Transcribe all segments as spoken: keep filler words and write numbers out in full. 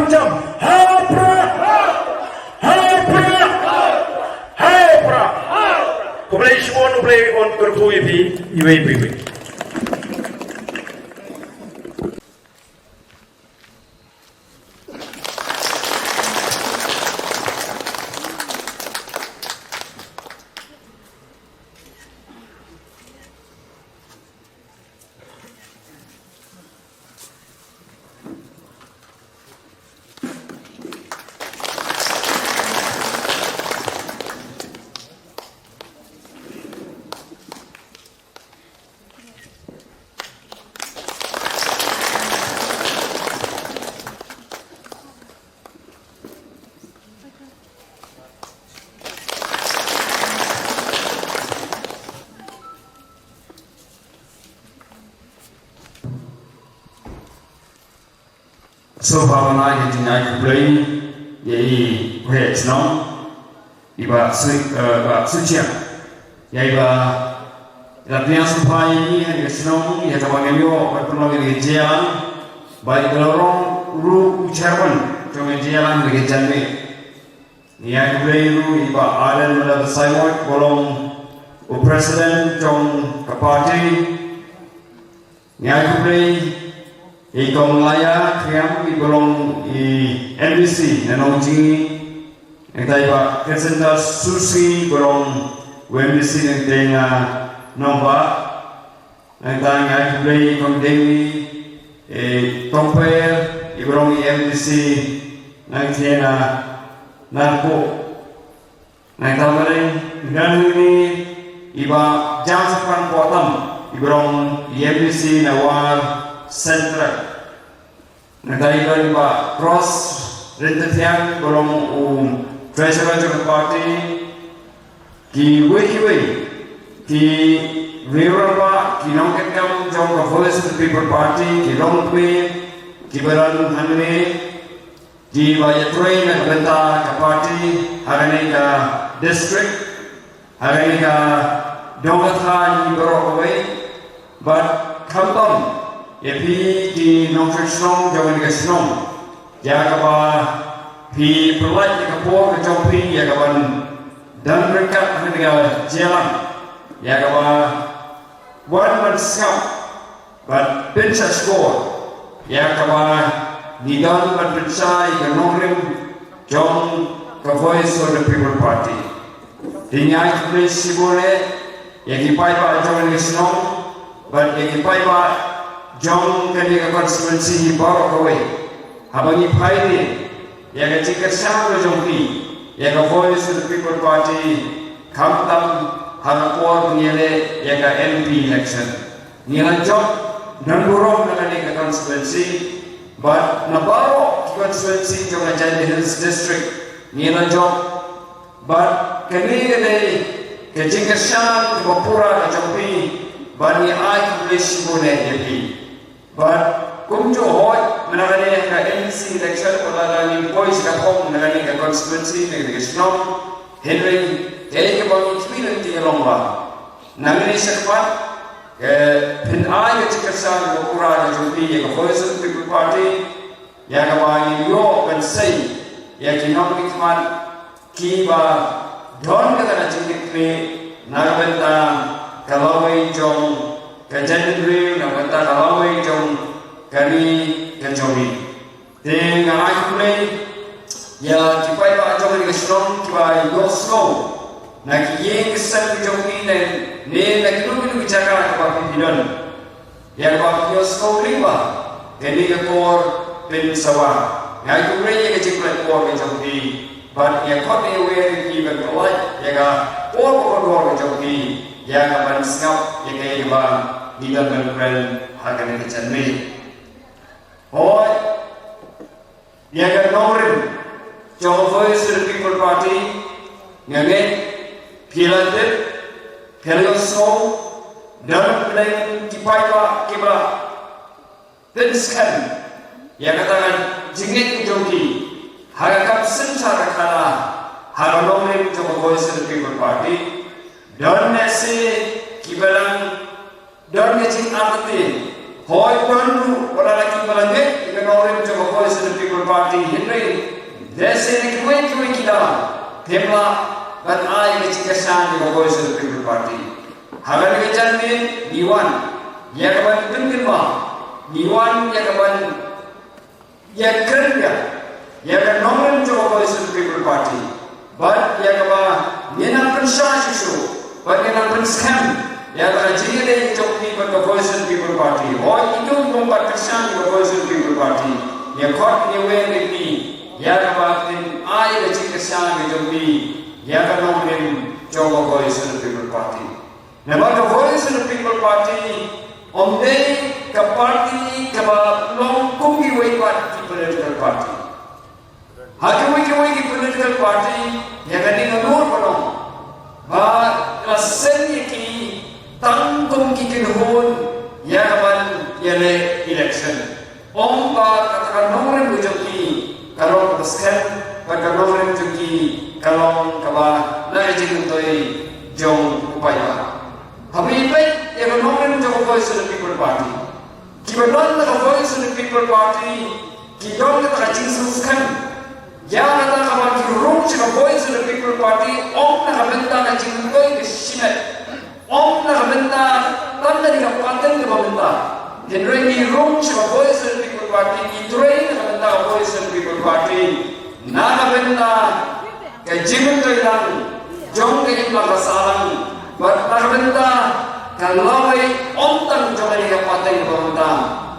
Jam. Ha pra. Ha pra. Ha pra. Khublei shibun, U Blei un kyrkhu ïa phi iwei pa iwei. Sngewbha ban ai ka jingai khublei ïa i Khuid Shnong, i Bah Sui, eh, Bah Suchiang. Ïa i ba la pynïaid sngewbha ïa ngi ha ka shnong, ïa kaba ngin ïoh ban pynlong ïa ka jingïalang, ba i ba la long ruh u chairman jong ka jingïalang ha ka janmiet. Ngi ai khublei ruh ïa i Bah Aaron Miller Basaiawmoit, ba long u president jong ka party. Ngi ai khublei ïa i Kong Laya Kriam, i ba long i M D C na Nongjngi. Nangta i Bah Jacinta Susi, ba long u M D C na Nongbah. Nangta ngi ai khublei ïa i Kong Dewi, eh, Tongper, i ba long i M D C na Nongthiena, Narpuh. Nangta ba dang hangne i Bah James Pang Potam, i ba long i M D C na War Central. Nangta i don i Bah Cross Ryntathiang, ba long u treasurer jong ka party. Kiwei kiwei ki rangbah, ki nongkitkam jong ka Voice of the People Party, ki longkmie kiba don hangne, kiba ïatrei na ka bynta ka party ha kane ka district, ha kane ka dong ka thaiñ baroh kawei. Bad khamtam ïa phi ki nongshong shnong jong kane ka shnong, ïa kaba phi pynlait ïa ka por ka jong phi ïa kaban don ryngkat ha kane ka jingïalang, ïa kaba wan ban sngap bad pynshah shkor ïa kaba ngi don ban pynshai ïa ka nongrim jong ka Voice of the People Party. Te ngi ai khublei shibun ïa ki paidbah jong kane ka shnong bad ïa ki paidbah jong kane ka constituency baroh kawei. Haba ngi phai ïa ka jingkyrshan ka jong phi ïa ka Voice of the People Party, khamtam ha ka por ba ngi ïaleh ïa ka M P election. Ngi la jop don burom na kane ka constituency bad na baroh ki constituency jong ka Jaintia Hills District ngi la jop. Bad kane ka dei ka jingkyrshan kaba pura ka jong phi, bad ngi ai khublei shibun ïa phi. Bad kumjuh, hooid, mynta kane ka M D C election, wat la dang ngim poi sha ka thong na kane ka constituency, na kane ka shnong, hynrei kaei kaba ngi khmih lynti ka long ba nangne shakhmat, eh, phin ai ka jingkyrshan kaba pura ka jong phi ïa ka Voice of the People Party, ïa kaba ngin ïoh ban sei ïa ki nongmihkhmat kiba don kata ka jingkitkhlieh na ka bynta ka lawei jong ka jaitbynriew, na ka bynta ka lawei jong ka ri ka jong ngi. Te nga ai khublei ïa ki paidbah jong ngi ka shnong kiba ïohsngew na ki ïing ki sem ki jong ngi ne, ne na kino kino ki jaka kaba phi don. Ïa kaba phi ïohsngew lyngba kane ka por pynsawa. Nga ai khublei ïa ka jingpynlait por ka jong phi bad nga khot ïa ki ban pynlait ïa ka por ka por ka jong phi ïa ka ban sngap ïa kaei kaba ngi don ban kren ha kane ka janmiet. Hooid, ïa ka nongrim jong ka Voice of the People Party, nga ngeit phi la tip, phi la ïohsngew, don pdeng ki paidbah kiba pynskhem ïa kata ka jingngeit ka jong ki ha ka kam synshar ka khana ha ka nongrim jong ka Voice of the People Party. Don ne shi kiba dang don ka jingartatien. Hooid, don ruh wat la ki ba la ngeit ïa ka nongrim jong ka Voice Voice of the People Party, hynrei lehse na kiwei kiwei ki daw phim lah ban ai ka jingkyrshan ïa ka Voice of the People Party. Ha kane ka janmiet ngi wan ïa ka ban pynkynmaw, ngi wan ïa ka ban ïakren ïa ka nongrim jong ka Voice of the People Party. Bad ïa kaba ngin nang pynshai shuh shuh bad ngin nang pynskhem ïa ka jingïadei jong phi bad ka Voice of the People Party. Hooid, ïa kaba ngin kyrshan ïa ka Voice of the People Party, ïa khot ïa ka wei ïa phi ïa kaba phin ai ka jingkyrshan ïa jong phi ïa ka nongrim jong ka Voice of the People Party. Namar ka Voice of the People Party ym dei ka party kaba long kum kiwei pat ki political party. Ha kiwei kiwei ki political party, ïa kane nga nud ban ong ba la seng ïa ki tang kum ki kynhun ïa ka ban ïaleh election. Ong ba kata ka nongrim ka jong ki ka long kaba skhem, ba ka nongrim jong ki ka long kaba na ka jingmyntoi jong u paidbah. Haba ïa peit ïa ka nongrim jong ka Voice of the People Party, kiba don na ka Voice of the People Party ki don kata ka jingsngewskhem ïa kata kaba ki rung sha ka Voice of the People Party, ym na ka bynta ka jingmyntoi ka shimet, ym na ka bynta tang ka dei ka pateng kaba mynta. Hynrei ngi rung sha ka Voice of the People Party, ngi trei na ka bynta ka Voice of the People Party na ka bynta ka jingmyntoi lang jong ka imlang ka sahlang, bad na ka bynta ka lawei ym tang jong kane ka pateng kaba mynta,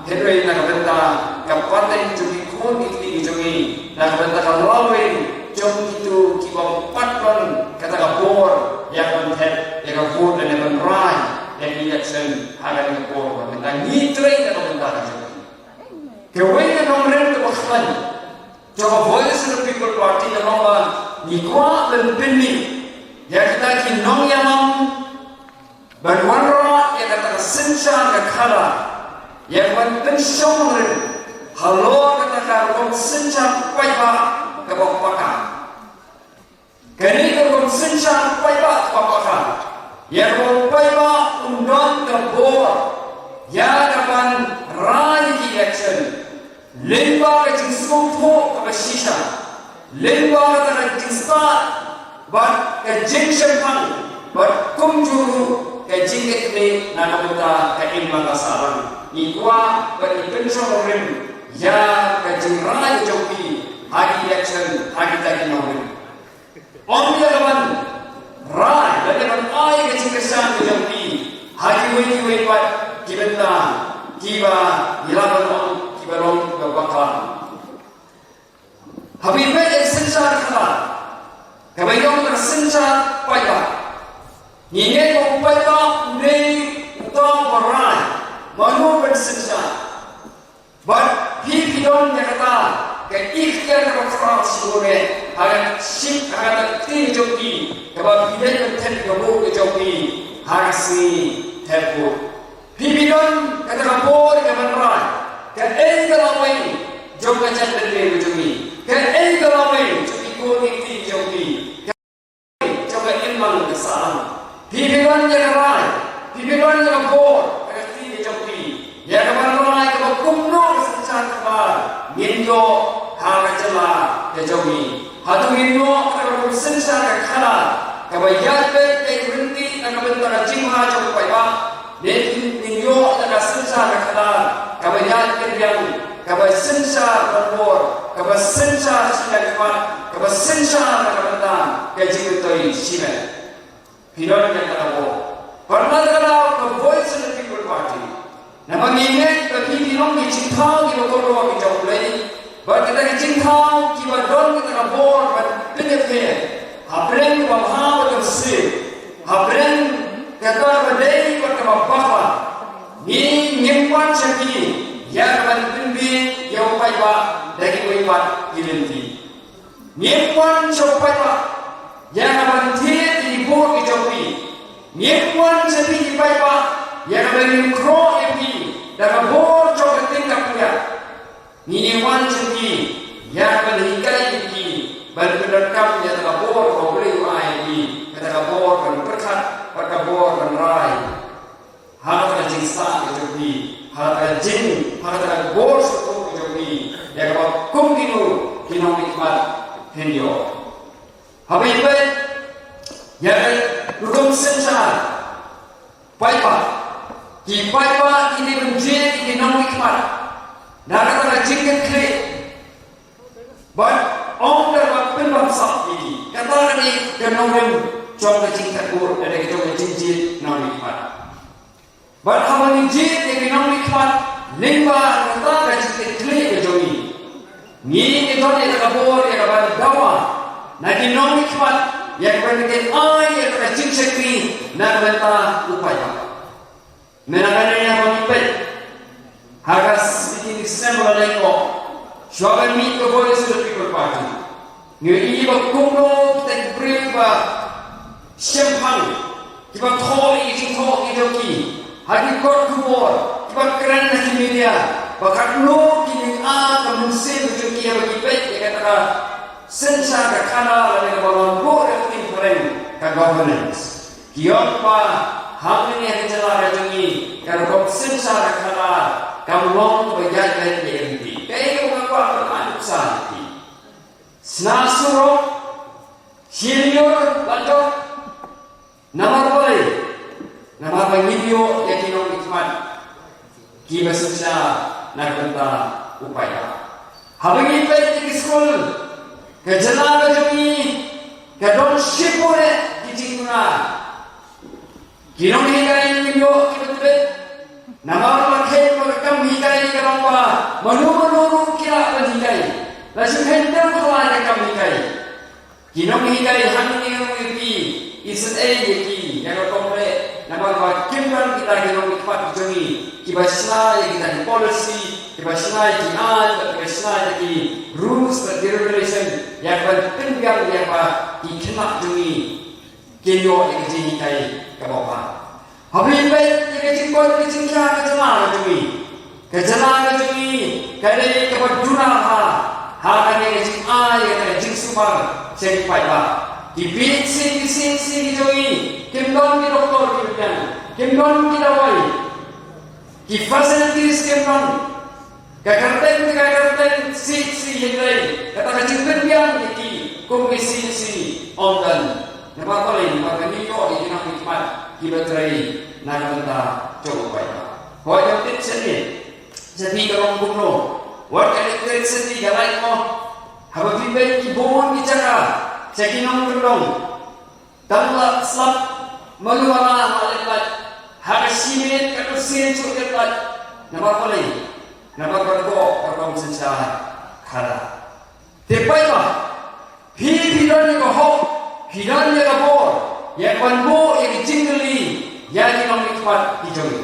hynrei na ka bynta ka pateng jong ki khun ki kti ki jong ngi, na ka bynta ka lawei jong kito kiba pat don kata ka bor ïa ka ban thep ïa ka vote lane ban rai ïa ka election ha kane ka por ba mynta. Ngi trei na ka bynta ka jong ngi. Kawei ka nongrim kaba khlaiñ jong ka Voice of the People Party ka long ba ngi kwah ban pynmih ïa kita ki nongïalam ban wanrah ïa kata ka synshar ka khadar, ïa ka ban pynshong nongrim halor kata ka rukom synshar paidbah kaba paka. Kane ka rukom synshar paidbah kaba paka, ïa kaba u paidbah un don ka bor ïa ka ban rai ïa ki election lyngba ka jingsngewthuh kaba shisha, lyngba kata ka jingstad bad ka jingshemphang, bad kumjuh ruh ka jingïakhun na ka bynta ka imlang ka sahlang. Ngi kwah ban pynshong nongrim ïa ka jingrai jong phi ha ki election, ha kita ki nongrim. Ym ïa ka ban rai lane ban ai ka jingkyrshan ka jong phi ha kiwei kiwei pat ki bynta kiba ngi lah ban ong kiba long kiba bakla. Haba ïa peit ïa ka synshar khadar kaba ïong ka synshar paidbah, ngi ngeit ba u paidbah u dei uta uba rai mano ban synshar. Bad phi phi don ïa kata ka iktiar kaba khraw shibun eh ha ka ship, ha kata ka kti ka jong phi, kaba phi dei ban thep ka vote ka jong phi ha ka sngi thep vote. Phi phi don kata ka bor ka ban rai kaei ka lawei jong ka jaitbynriew ka jong ngi, kaei ka lawei jong ki khun ki kti jong ngi, jong ka imlang ka sahlang. Phi phi don ïa ka rai, phi phi don ïa ka bor ha ka kti ka jong phi ïa ka ban rai kaba kumno ka synshar khadar ngin ïoh ha ka jylla ka jong ngi. Hato ngin ïoh kata ka rukom synshar ka khadar kaba ïaid beit ïaid ryntih na ka bynta ka jingbha jong u paidbah? Ne ngin ïoh ïa ka synshar ka khadar kaba ïaid pynbiang, kaba synshar rangbor, kaba synshar shimet khmat, kaba synshar na ka bynta ka jingmyntoi shimet? Phi don ïa kata ka bor. Bad na kata ka daw ka Voice of the People Party, namar ngi ngeit ba phi phi long ki jingthaw kiba kordor ki jong U Blei. Bad kita ki jingthaw kiba don kita ka bor ban pynïapher hapdeng kaba bha bad kaba sniew, hapdeng kata kaba dei bad kaba bakla. Ngi ngim wan sha phi ïa ka ban pynbiej ïa u paidbah da kiwei pat ki lynti. Ngim wan sha u paidbah ïa ka ban thied ïa ki bor ki jong phi. Ngim wan sha phi ki paidbah ïa ka ban ngim khroh ïa phi da ka bor jong ka ting ka plia. Ngi wan sha phi ïa ka ban hikai ïa phi ban pyndonkam ïa kata ka bor kaba U Blei u ai ïa phi, kata ka bor ban pyrkhat bad ka bor ban rai. Ha kata ka jingstad ka jong phi, ha kata ka jing, ha kata ka bor sngewthuh ka jong phi, ïa kaba kum kino ki nongmihkhmat kin ïoh. Haba ïa peit ïa ka rukom synshar paidbah, ki paidbah ki dei ban jied ïa ki nongmihkhmat na ka bynta ka jingkitkhlieh bad ym da kaba pynbamsap ïa ki. Kata ka dei ka nongrim jong ka jingkitkhlieh, ka dei ka jong ka jingjied nongmihkhmat. Bad haba ngi jied ïa ki nongmihkhmat lyngba kata ka jingkitkhlieh ka jong ngi, ngi ngi don ïa ka bor ïa ka ban dawa na ki nongmihkhmat ïa ka ban kin ai ïa ka jingshakri na ka bynta u paidbah. Mynta ka nang ïa ba ngi peit ha ka sixteenth December la leh ko, shuwa ban mih ka Voice of the People Party, ngi ïohi ba kumno kita ki briew ba shemphang, kiba thoh ïa ki jingthoh ki jong ki ha ki kot khubor, kiba kren ha ki media ba katno ki jingai ka mynsiem ka jong ki haba ki peit ïa kata ka synshar ka khadar lane kaba ngan buh ïa ka ktien phareng ka governance. Ki ong ba hangne ha ka jylla ka jong ngi ka rukom synshar ka khadar kam long kaba ïaid beit ïa ka lynti. Kaei kaba nga kwah ban ai nuksa ïa phi? Sna surok, shin ïoh lajong. Namar balei? Namar ba ngim ïoh ïa ki nongmihkhmat kiba synshar na ka bynta u paidbah. Haba ngi peit ïa ki skul, ka jylla ka jong ngi ka don shibun ki jingduna. Ki nonghikai ngim ïoh kiba tbit. Namar ba ka kam hikai ka long ba mano mano ruh ki lah ban hikai. La shu kheiñ tang ka kam hikai. Ki nonghikai hangne ruh ïa ki, i sngewthuh ïa ki ïa ka rukom leh, namar ba kim don kita ki nongmihkhmat ki jong ngi kiba shna ïa kita ki policy, kiba shna ïa ki aiñ, kiba shna ïa ki rules bad ki regulation ïa ban pynbiang ïa ba ki khynnah jong ngi kin ïoh ïa ka jinghikai kaba bha. Haba ïa peit ïa ka jingkoit ka jingkhiah ka jylla ka jong ngi, ka jylla ka jong ngi ka dei kaba duna bha ha kane ka jingai ka jingsumar sha ki paidbah. Ki PHC, ki CHC ki jong ngi kim don ki doktor kiba pdiang, kim don ki dawai, ki facilities kim don. Ka kyrteng te ka kyrteng CHC, hynrei kata ka jingpynbiang ïa ki kum ki CHC ym don. Namar balei? Namar ba ngi ïoh ïa ki nongmihkhmat kiba trei na ka bynta jong u paidbah. Hooid, ngan tip shane, sha phi ka long kumno? Wat ka electricity ka light mo, haba phi peit ki bun ki jaka sha ki nongkyndong, tang la slap malu ma la ha lem lait, ha ka shi minit katto sien shuh lem lait. Namar balei? Namar ba ka rukom synshar khadar. Te paidbah, phi phi don ïa ka hok, phi don ïa ka bor ïa ban buh ïa ki jingkylli ïa ki nongmihkhmat ki jong ngi.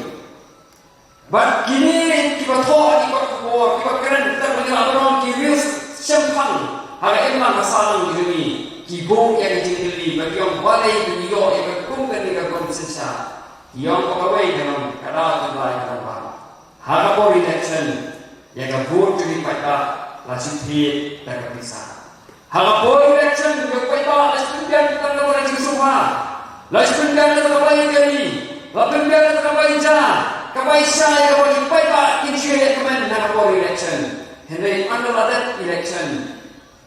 Bad kine kiba thoh ïa ki kot khubor, kiba kren, kiba kren, kiba kren ki riew shemphang ha ka imlang ka sahlang jong ngi, ki buh ïa ka jingkylli ba ki ong balei ba ngi ïoh ïa ka kum kane ka rukom synshar. Ki ong ba kawei ka long ka daw tynrai ka daw bam. Ha ka por election ïa ka vote jong ki paidbah la shu thied da ka pisa. Ha ka por election ïa u paidbah la shu pynbiang tang kata ka jingsngewbha, la shu pynbiang kata ka bai kali, la pynbiang kata ka bai ja, ka bai shai, kaba ki paidbah kin shu ïaleh kmen ha ka por election. Hynrei ynda la dep election,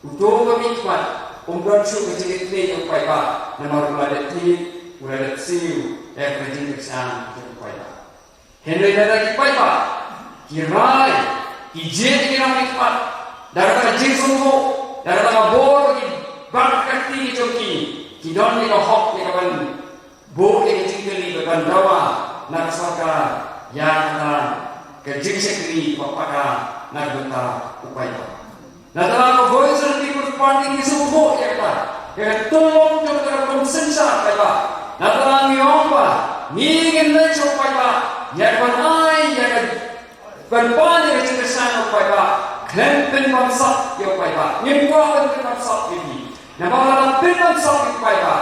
uto u mihkhmat um don shuh ka jingkitkhlieh ïa u paidbah namar u la dep thied, u la dep siew ïa ka jingkyrshan jong u paidbah. Hynrei lada ki paidbah ki rai, ki jied ïa ki nongmihkhmat da kata ka jingsngewthuh, da kata ka bor, ki bad ka kti jong ki, ki don ïa ka hok ïa ka ban buh ïa ka jingkylli, ban dawa na ka sorkar ïa kata ka jingshakri kaba paka na ka bynta u paidbah. Nangta ka Voice of the People Party ngi sngewthuh ïa kata, ïa ka tyllong jong ka rukom synshar paidbah. Nangta ngi ong ba ngi ngin leit sha u paidbah ïa ka ban ai, ïa ka ban pan ïa ka jingkyrshan u paidbah, khlem pynbamsap ïa u paidbah. Ngim kwah ban pynbamsap ïa ki. Namar lada pynbamsap ïa u paidbah,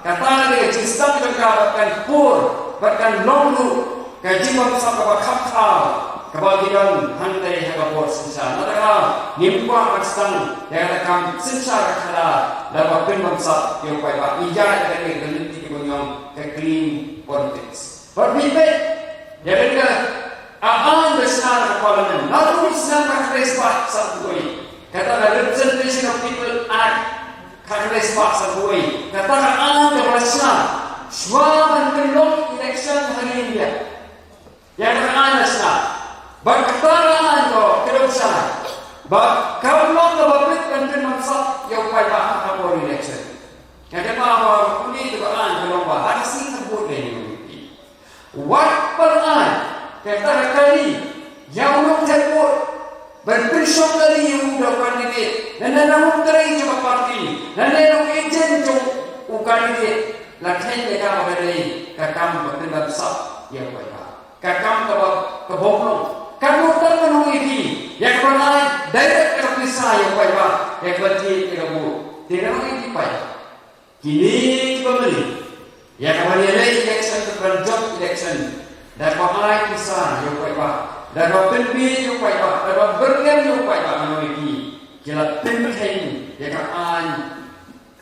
kata ka dei ka jingsdang jong ka bad kan pur bad kan long ruh ka jingbamsap kaba khapkhaw kaba ki don hangtei ha ka bor synshar. Nangta ngim kwah ban sdang ïa kata ka kam synshar ka khadar lada pynbamsap ïa u paidbah. Ngi ïaid ïa kane ka lynti kaba ngi ong ka clean politics. Bad phi peit ïa kane ka aiñ ba shna ha ka Parliament, naduh Snem ka khyndai spah sanphew wei. Kata ka Representation of People Act ka khyndai spah sanphew wei. Kata ka aiñ kaba la shna shuwa ban pynlong election ha ri India. Ïa kata ka aiñ la shna. Bad kata ka aiñ ka kdew shai. Bad kam long kaba bit ban pynbamsap ïa u paidbah ha ka por election. Ka dei ba kane ka aiñ ka long ba ha ka sngi ka vote lei. Wat pynlong kata ka kali ïa u nongthep vote ban pynshong kali ïa u da u candidate, lane na u nongtrei jong ka party, lane na u agent jong u candidate. La kheiñ ïa ka ba ka dei ka kam ba pynbamsap ïa u paidbah. Ka kam kaba, kaba bymlong. Katno tang ban ong ïa ki ïa ka ban ai direct ka pisa ïa u paidbah, ïa ka ban jied ïa ka vote. Te ngan ong ïa ki paidbah, kine kiba mane ïa ka ban ïaleh election, ka ban jop election, da kaba ai pisa ïa u paidbah, da kaba pynbiej ïa u paidbah, da kaba byrngem ïa u paidbah, ngan ong ïa ki, ki la pynkheiñ ïa ka aiñ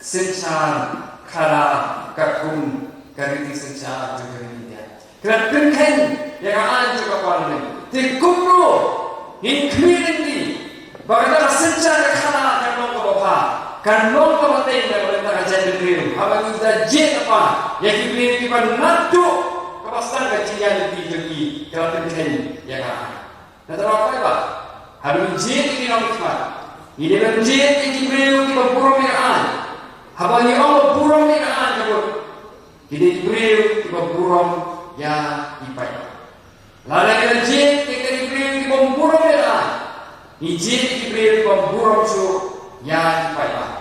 synshar khadar katkum ka riti synshar jong ka ri India. Ki la pynkheiñ ïa ka aiñ jong ka Parliament. Te kumno ngin khmih lynti ba kata ka synshar ka khadar kan long kaba bha, kan long kaba teng na ka bynta ka jaitbynriew, haba ngi da jied lypa ïa ki briew kiba naduh kaba sdang ka jingïaid lynti jong ki, ki la pynkheiñ ïa ka aiñ. Nangta paidbah, haba ngi jied ïa ki nongmihkhmat, ngi dei ban jied ïa ki briew kiba burom ïa ka aiñ. Haba ngi ong ba burom ïa ka aiñ, ka mut ki dei ki briew kiba burom ïa ki paidbah. Lada ngi la jied ïa ki briew kibym burom ïa ka aiñ, ngi jied ïa ki briew kibym burom shuh ïa ki paidbah.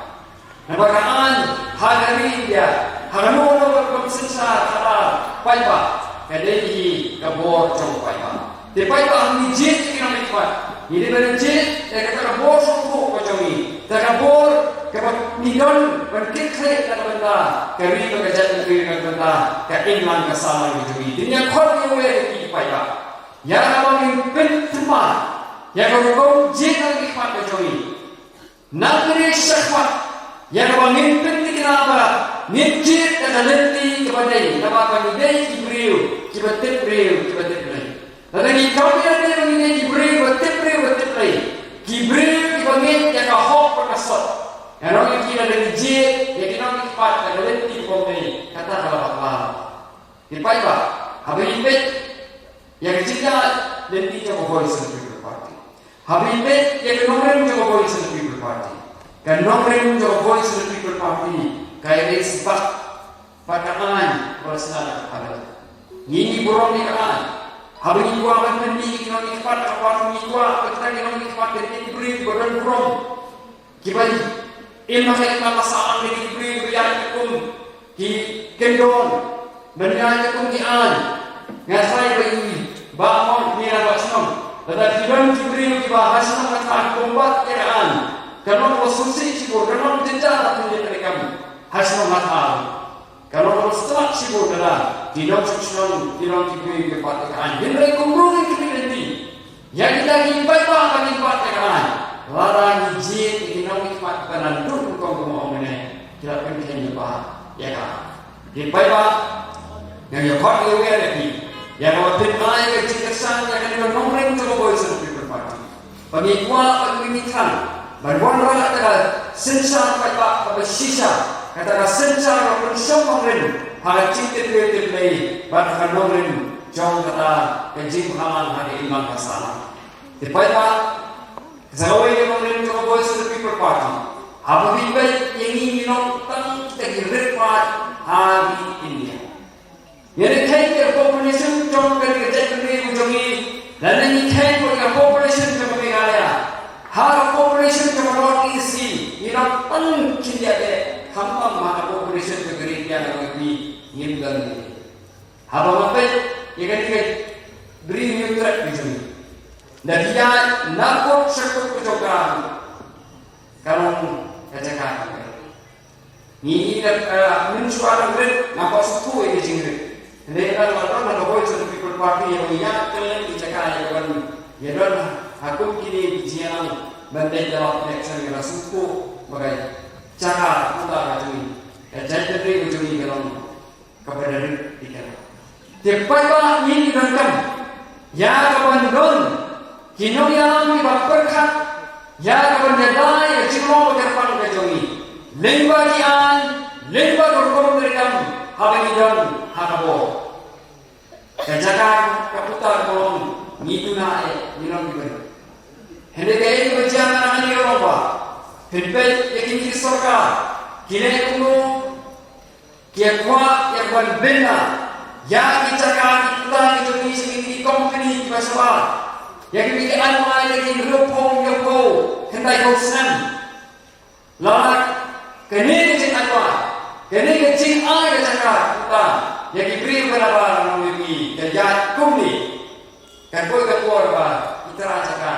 Namar ka aiñ ha ka ri India, ha kano kano ka rukom synshar khadar paidbah, ka dei hi ka bor jong u paidbah. Te paidbah, ngi jied ïa ki nongmihkhmat, ngi dei ban jied ïa kata ka bor sngewthuh ka jong ngi, kata ka bor kaba ngi don ban kit khlieh na ka bynta ka ri bad ka jaitbynriew, na ka bynta ka imlang ka sahlang ka jong ngi. Te ngi ïa khot ïa ki paidbah, ïa kaba ngin pynthymmai ïa ka rukom jied nongmihkhmat ka jong ngi. Nang kane shakhmat, ïa kaba ngin pynthikna ba ngin jied da ka lynti kaba dei, namar ba ngi dei ki briew kiba tip briew, kiba tip Blei. Lada ngi kam ïa dei ba ngi dei ki briew kiba tip briew, kiba tip Blei, ki briew kiba ngeit ïa ka hok bad ka sot, ngan ong ïa ki, lada ngi jied ïa ki nongmihkhmat da ka lynti kaba ym dei, kata ka la bakla. Te paidbah, haba ngi peit ïa ka jingïaid lynti jong ka Voice of the People Party, haba ngi peit ïa ka nongrim jong ka Voice of the People Party, ka nongrim jong ka Voice of the People Party ka ïadei sbak bad ka aiñ ba la shna da ka Parliament. Ngi, ngi burom ïa ka aiñ. Haba ngi kwah ban pynmih ïa ki nongmihkhmat ka party, ngi kwah ba kita ki nongmihkhmat kin dei ki briew kiba don burom, kiba im ha ka imlang ka sahlang, ki briew kiba ïaid kum ki kyndong, ban ïaid kum ki aiñ. Nga tharai ba i Bah Mon, i Bah Shnong, lada ki don ki briew kiba ha shnong ha thaiñ kymbat ïa ka aiñ, kan long kaba sngewsih shibun, kan long jynjar ha ka kam ha shnong ha thaiñ. Ka long kaba stad shibun lada ki nongshong shnong ki long ki briew kiba kyrpad ïa ka aiñ. Hynrei kumno ngin khmih lynti ïa kita ki paidbah ba ngin bat ïa ka aiñ, lada ngi jied ïa ki nongmihkhmat ba naduh nyngkong, kumba ong mynne, ki la pynkheiñ lypa ïa ka aiñ. Ki paidbah, nga ïa khot ïa u ïa ki, ïa kaba pynai ïa ka jingkyrshan ïa kane ka nongrim jong ka Voice of the People Party. Ba ngi kwah, ba ngi thrang ban wanrah ïa ka synshar paidbah kaba shisha, kata ka synshar kaba pynshong nongrim ha ka jingtip briew tip Blei bad ha ka nongrim jong kata ka jingbhalang ha ka imlang ka sahlang. Te paidbah, sa kawei ka nongrim jong ka Voice of the People Party, haba ngi peit ïa ngi, ngi long tang kita ki rit paid ha ri India. Ngi ïa kheiñ ïa ka population jong ka ri, ka jaitbynriew jong ngi, lane ngi kheiñ ïa ka population jong ka Meghalaya, ha ka population jong ka North East, ngi long tang khyndiat eh, khamtam ha ka population jong ka ri India, ka ri ngi ngim don. Haba nga peit ïa kane ka Bri Hynñiewtrep ka jong ngi, da ki ïaid na kut sha kut ka jong ka, ka long ka jaka kaba ngi, ngi da, eh, mynshuwa nang rit, nga kwah sngewthuh ïa ka jingrit. Hynrei lada la don ha ka Voice of the People Party, ïa ba ngi ïaid kylleng ki jaka, ïa ka ban ïa don ha kum kine ki jingïalang ban leit da lap election, ngi la sngewthuh ba ka jaka, ka jaka ka jong ngi, ka jaitbynriew ka jong ngi ka long kaba da rit ïa ka. Te paidbah, ngi, ngi donkam ïa ka ban don Ki nongïalam kiba pyrkhat ïa ka ban ïada ïa ka jinglong ba kyrpang ka jong ngi, lyngba ki aiñ, lyngba ka rukom treikam haba ngi don ha ka bor. Ka jaka ka puta ka long, ngi duna eh, ngi long kiba. Hynrei kaei kaba jia na ka liang ba pynpeit ïa kine ki sorkar, kine kumno ki kwah ïa ka ban bynta ïa ki jaka ki puta ki jong ngi sha kine ki company kiba shabar, ïa kine ki aiñ wai ïa ki hynriewphew, hynriewphew khyndai phew snem. Lada kane ka jingai, kane ka jingai ka jaka ka puta ïa ki briew ba nabar na ngi, ka ïaid kumne, kan poi ka por ba ki trai jaka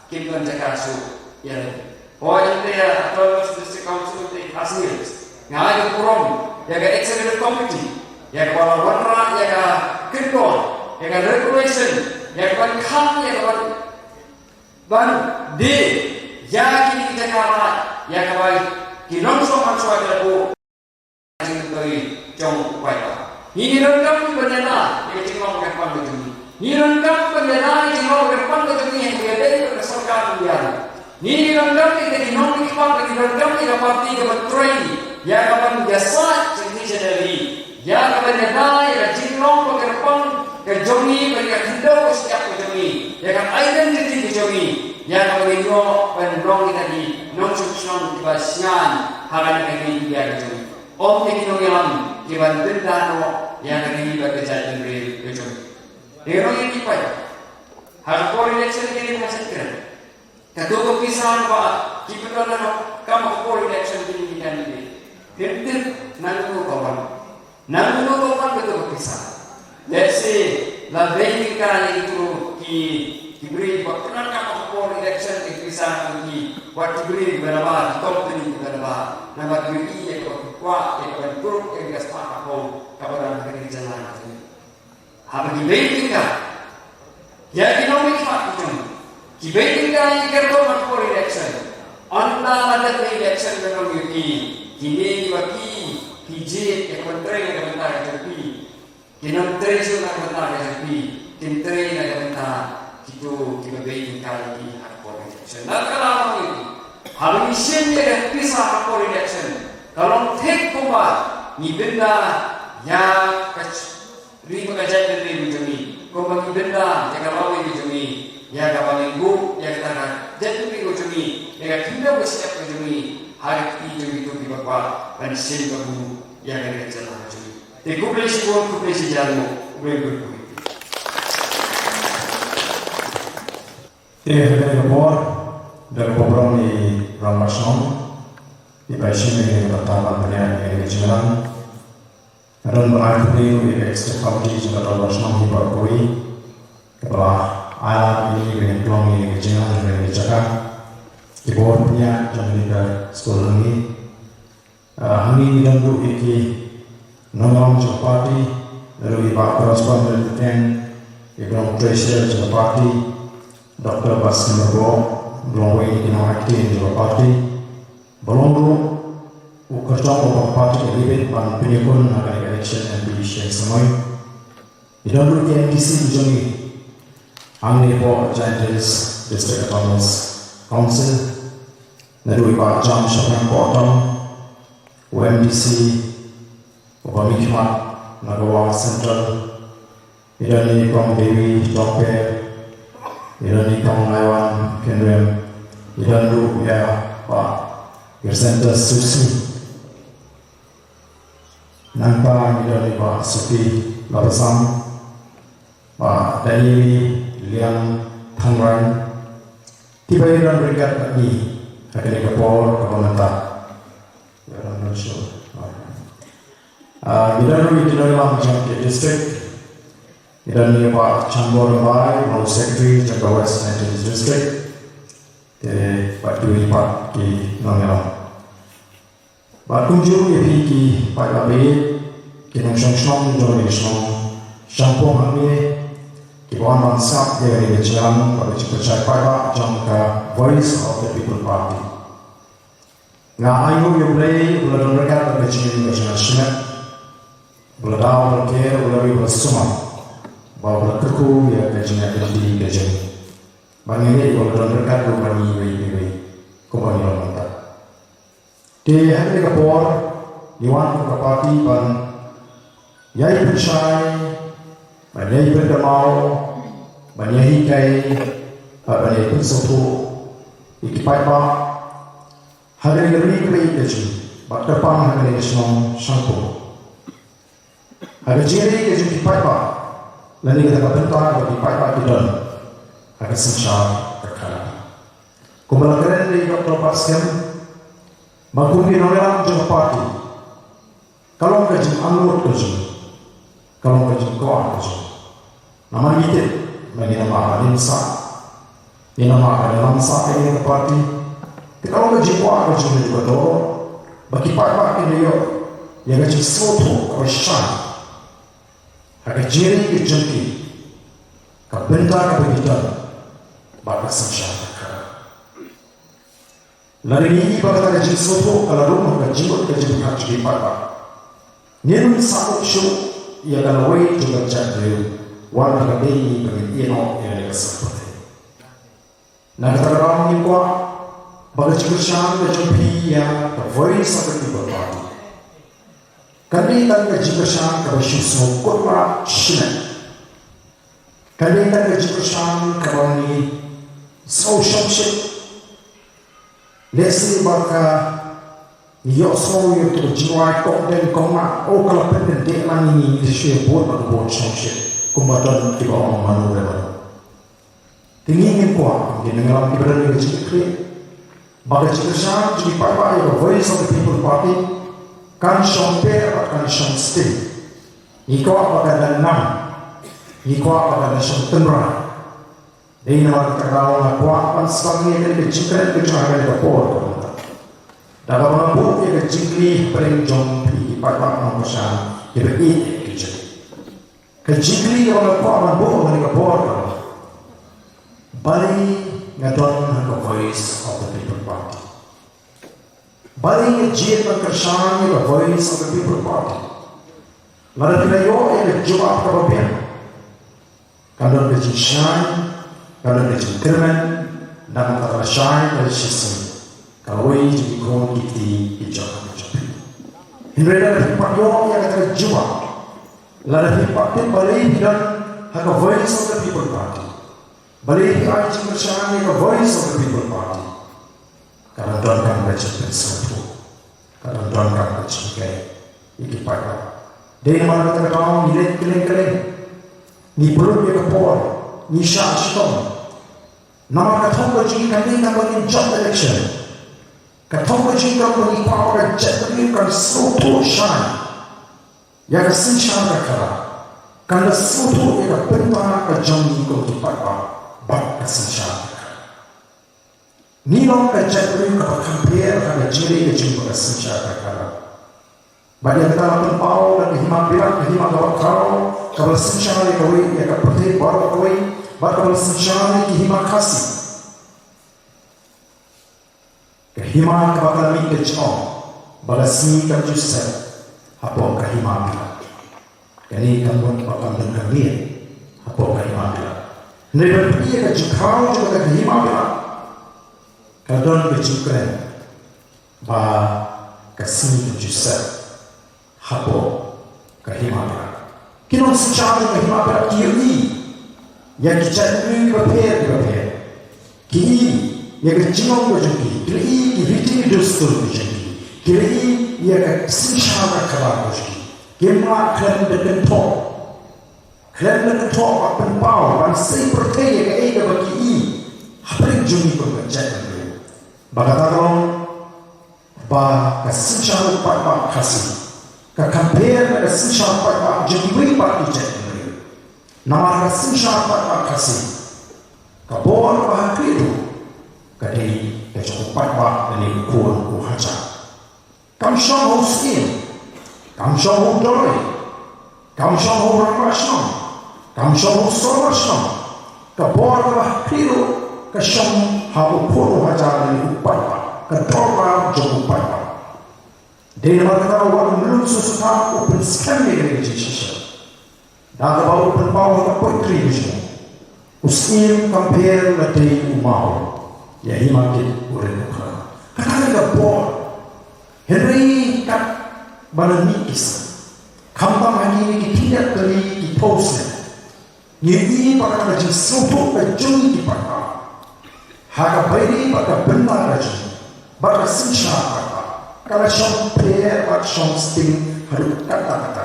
kim don jaka shuh ïa lade. Hooid, hangta ïa Autonomous District Council of the Khasi Hills, nga ai ka burom ïa ka Executive Committee ïa ka ba la wanrah ïa ka kyndon, ïa ka regulation, ïa ka ban khang, ïa ka ban ban die ïa kine ki jaka ba, ïa kaba ki nongshong hangshwa ki la buh. Jingmyntoi jong u paidbah. Ngi donkam ban ïada ïa ka jinglong kyrpang ka jong ngi. Ngi donkam ban ïada ïa ka jinglong kyrpang ka jong ngi, ha kaba ïadei bad ka sorkar India. Ngi donkam ïa ka jinglong kyrpang, ngi donkam ïa ka party ka ban trei ïa ka ban ïasaid sha ngi sha Delhi. Ïa ka ban ïada ïa ka jinglong ba kyrpang ka jong ngi, bad ïa ka khyndew ba shyiap ka jong ngi, ïa ka identity ka jong ngi, ïa ka ban ïoh ban long kita ki nongshong shnong kiba shngaiñ ha kane ka ri India ka jong ngi. Ym ïa ki nongïalam kiban bynta noh ïa ka ri bad ka jaitbynriew ka jong ngi. Te ngi ong ïa ki paidbah, ha ka por election kine ki ba sngewthuh. Kato ka pisa ba ki pyndonkam ha ka por election, kine ki candidate, kin tip nangno ka wan, nangno ka wan kato ka pisa. Let's say la bei tyngka ïa kito ki, ki briew ba pyndonkam ha ka por election, ki pisa ki, wat ki briew ba nabar, ki company ba nabar, namar ki ïohi ïa kaba ki kwah, ïa kaba ki kwah, ïa ka spah ka phew kaba don ha kane ka jylla. Haba ki bei tyngka ïa ki nongmihkhmat ki jong ngi, ki bei tyngka ïa ki kyrtong ha ka por election. Ynda la dep election ngan ong ïa phi, kine kiba phi, phi jied ïa ka ban trei na ka bynta ka jong phi, kin ym trei shuh na ka bynta ka jong phi, kin trei na ka bynta kito kiba bei tyngka ïa ki ha ka por election. Na kata ka daw ngi, haba ngi shim ïa ka pisa ha ka por election, ka long thik kumba ngi bynta ïa ka ri bad ka jaitbynriew ka jong ngi, kumba ngi bynta ïa ka lawei ka jong ngi, ïa kaba ngi buh ïa kata ka jaitbynriew ka jong ngi, ïa ka khyndew ka shyiap ka jong ngi ha ka kti jong kito kiba kwah ban shim kabu ïa kane ka jylla ka jong ngi. Te khublei shibun, khublei shihajar nguh, khublei khublei. Te ha kane ka por, da ka burom ïa i Rangbah Shnong, i ba shim ïa kane ka bynta ban pynïaid ïa kane ka jingïalang. Nga don ban ai khublei ruh ïa ka Executive Committee jong ka Rangbah Shnong hi baroh kawei, kaba la ai lad ïa ngi ba ngin pynlong ïa kane ka jingïalang jong kane ka jaka, ki bor pynïaid jong kane ka skul hangne. Ah, hangne ngi don ruh ïa ki nongïalam jong ka party, naduh i Bah Correspondent Keng, i ba long Treasurer jong ka party, Doctor Baskar Myrboh, ba long uwei na ki nongaiktien jong ka party, ba long ruh u kyrtong uba ka party ka dei ban pynïakhun ha kane ka election M P shi samoi. Ngi don ruh ki M D C ki jong ngi hangne hapoh Jaintia Hills District Autonomous Council, naduh i Bah Jamshopeng Kpohtong, u M D C uba mihkhmat na ka Wah Central, ngi don i Kong Dewi Tongper, ngi don i Kong Naiwan Kynrem, ngi don ruh ïa Bah Gresenta Susi. Nangta ngi don i Bah Sophie Labasam, Bah Daniel Liang Thangrai, kiba ïadon ryngkat bad ngi ha kane ka por kaba mynta. Ïadon ryngkat shuh. Ah, ngi don ruh ïa ki nongïalam jong ki district. Ngi don ïa Bah Chanbor Rymbai, General Secretary jong ka West Jaintia Hills District. Te bad kiwei pat ki nongïalam. Bad kumjuh ïa phi ki paidbah, ki nongshong shnong jong ngi shnong Shangpung hangne, kiba wan ban sngap ïa ka jingïalang bad ka jingpynshai paidbah jong ka Voice of the People Party. Nga ainguh ïa U Blei uba la don ryngkat bad ka jingim ka jong nga shimet, uba la daw, uba la ker, uba la ri, uba la sumar, bad uba la kyrkhu ïa ka jingïaid lynti ka jong ngi. Ba ngi ngeit ba ka don ryngkat ruh bad ngi iwei pa iwei kumba ngi long mynta. Te ha kane ka por ngi wan kum ka party ban ïai pynshai, ban ïai pyndamaw, ban ïai hikai bad ban ïai pynsngewthuh ïa ki paidbah ha kane ka ri kaba ïeit ka jong ngi bad kyrpang ha kane ka shnong Shangpung. Ha ka jingri ka jong ki paidbah lane kata ka bynta kaba ki paidbah ki don ha ka synshar ka khadar. Kumba la kren da i Doctor Batskhem ba kum ki nongïalam jong ka party, ka long ka jingangnud ka jong ngi, ka long ka jingkwah ka jong ngi. Namar ngi tip ba ngin ym lah ban im sah, ngin ym lah ban ïalam sah ïa kane ka party. Te ka long ka jingkwah ka jong ngi, ka dei ba ki paidbah kin ïoh ïa ka jingsngewthuh kaba shai ha ka jingri ka jong ki, ka bynta kaba ki don bad ka synshar ka khadar. Lada ngi ïohi ba kata ka jingsngewthuh ka la rung ha ka jingmut ka jingpyrkhat jong ki paidbah, ngin ym sahmut shuh ïa ka lawei jong ka jaitbynriew, wat la ka dei ngi ba ngin ïehnoh ïa kane ka seng pyrthei. Na kata ka daw ngi kwah ba ka jingkyrshan ka jong phi ïa ka Voice of the People Party kan dei tang ka jingkyrshan kaba shu sngew kut mrad shimet. Kan dei tang ka jingkyrshan kaba ngi sngew shongshit. Lehse ba ka ngi ïohsngew ïa ka jingrwai kong deng kong nah, oh, ka la pynkyndit lang ïa ngi, ngi shu ïa bud bad ka bud shongshit kumba don kiba ong mano re mano. Te ngi ngin kwah, ngi nongïalam kiba don ïa ka jingkitkhlieh, ba ka jingkyrshan jong ki paidbah ïa ka Voice of the People Party kan shong pher bad kan shong sting. Ngi kwah ba kan da nam, ngi kwah ba kan da shong tynrai. Dei namar kata ka daw nga kwah ban sdang ïa kane ka jingkren ka jong nga ha kane ka por ka mynta da kaba nga buh ïa ka jingkylli hapdeng jong phi ki paidbah nongkyrshan kiba ïeit ki jong ngi. Ka jingkylli kaba nga kwah ban buh ha kane ka por ka long, balei nga don ha ka Voice of the People Party? Balei nga jied ban kyrshan ïa ka Voice of the People Party? Lada phi la ïoh ïa ka jubab kaba biang, kan don ka jingshai, kan don ka jingkyrmen, nangta ka la shai ka la shisien ka lawei jong ki khun ki kti ki jong ka jong phi. Hynrei lada phi pat ïoh ïa kata ka jubab, lada phi pat tip balei phi don ha ka Voice of the People Party, balei phi ai jingkyrshan ïa ka Voice of the People Party, ka la donkam ka jingpynsngewthuh, ka la donkam ka jinghikai ïa ki paidbah. Dei namar kata ka daw ngi leit kylleng kylleng, ngi pynlut ïa ka por, ngi shah shitom. Namar ka thong ka jong ngi kam dei tang ba ngin jop election. Ka thong ka jong ngi ka long ba ngi kwah ba ka jaitbynriew kan sngewthuh shai ïa ka synshar ka khadar, kan da sngewthuh ïa ka bynta ka jong ngi kum ki paidbah bad ka synshar ka khadar. Ngi long ka jaitbynriew kaba kham pher ha ka jingri ka jong ngi bad ka synshar ka khadar. Bad ïa kata la pynpaw da ka hima Bilat, ka hima kaba khraw, kaba la synshar ïa kawei, ïa ka pyrthei baroh kawei, bad kaba la synshar ïa ki hima Khasi. Ka hima kaba ka la mih ka jingong ba ka sngi kam ju set hapoh ka hima Bilat. Kane ka mut ba kam don ka miet hapoh ka hima Bilat. Hynrei ban peit ïa ka jingkhraw jong ka hima Bilat, ka don ka jingkren ba ka sngi kam ju set hapoh ka hima Bilat. Ki nongsynshar jong ka hima Bilat ki ïohi ïa ki jaitbynriew kiba pher kiba pher. Ki ïohi ïa ka jingong ka jong ki, ki la ïohi ïa ki riti ki dustur ka jong ki, ki la ïohi ïa ka synshar ka khadar ka jong ki. Kim lah khlem da kynthoh, khlem da kynthoh ban pynpaw, ban sei pyrthei ïa kaei kaba ki ïohi hapdeng jong ngi kum ka jaitbynriew. Ba kata ka long ba ka synshar u paidbah Khasi ka kham pher na ka synshar paidbah jong kiwei pat ki jaitbynriew. Namar ka synshar paidbah Khasi, ka bor kaba ha khlieh ruh ka dei ka jong u paidbah lane u khun u hajar. Kam shong ha u syiem, kam shong ha u doloi, kam shong ha u rangbah shnong, kam shong ha u sorkar shnong. Ka bor kaba ha khlieh ruh ka shong ha u khun u hajar lane u paidbah, ka dorbar jong u paidbah. Dei namar kata u Bah Lun Sosutha u pynskhem ïa kane ka jingshisha da kaba u pynpaw ha ka poetry ka jong u. U Syiem kam pher la dei u maw, ïa hi ma kit u ren u khra. Kata ka bor. Hynrei kat ba na mih ki snem, khamtam ha kine ki khyndiat tylli ki phew snem, ngi ïohi ba kata ka jingsngewthuh ka jong ki paidbah ha ka bairi bad ka bynta ka jong ngi bad ka synshar paidbah ka la shong pher bad shong sting haduh katta katta.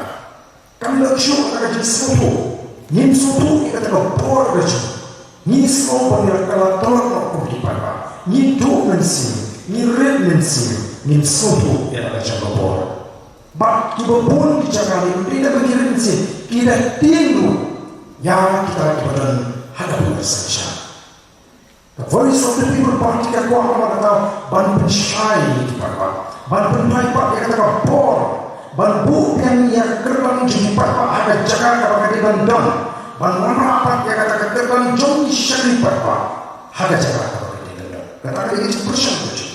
Kam dei shuh kata ka jingsngewthuh. Ngim sngewthuh ïa kata ka bor ka jong ngi. Ngi sngew ba ngi la kylla tlot noh kum ki paidbah. Ngi duh mynsiem, ngi rit mynsiem, ngim sngewthuh ïa kata ka jong ka bor. Bad kiba bun ki jaka, ym dei tang ba ki rit mynsiem, ki da tieng ruh ïa kita kiba don ha ka bynta synshar. Ka Voice of the People Party ka kwah ba kata ban pynshai ïa ki paidbah, ban pynpaw pat ïa kata ka bor, ban buh biang ïa ka kyrdan jong ki paidbah ha ka jaka kaba ka dei ban don, ban wanrah pat ïa kata ka kyrdan jong ki shakri paidbah ha ka jaka kaba ka dei ban don. Kata ka dei ka jingpyrshang ka jong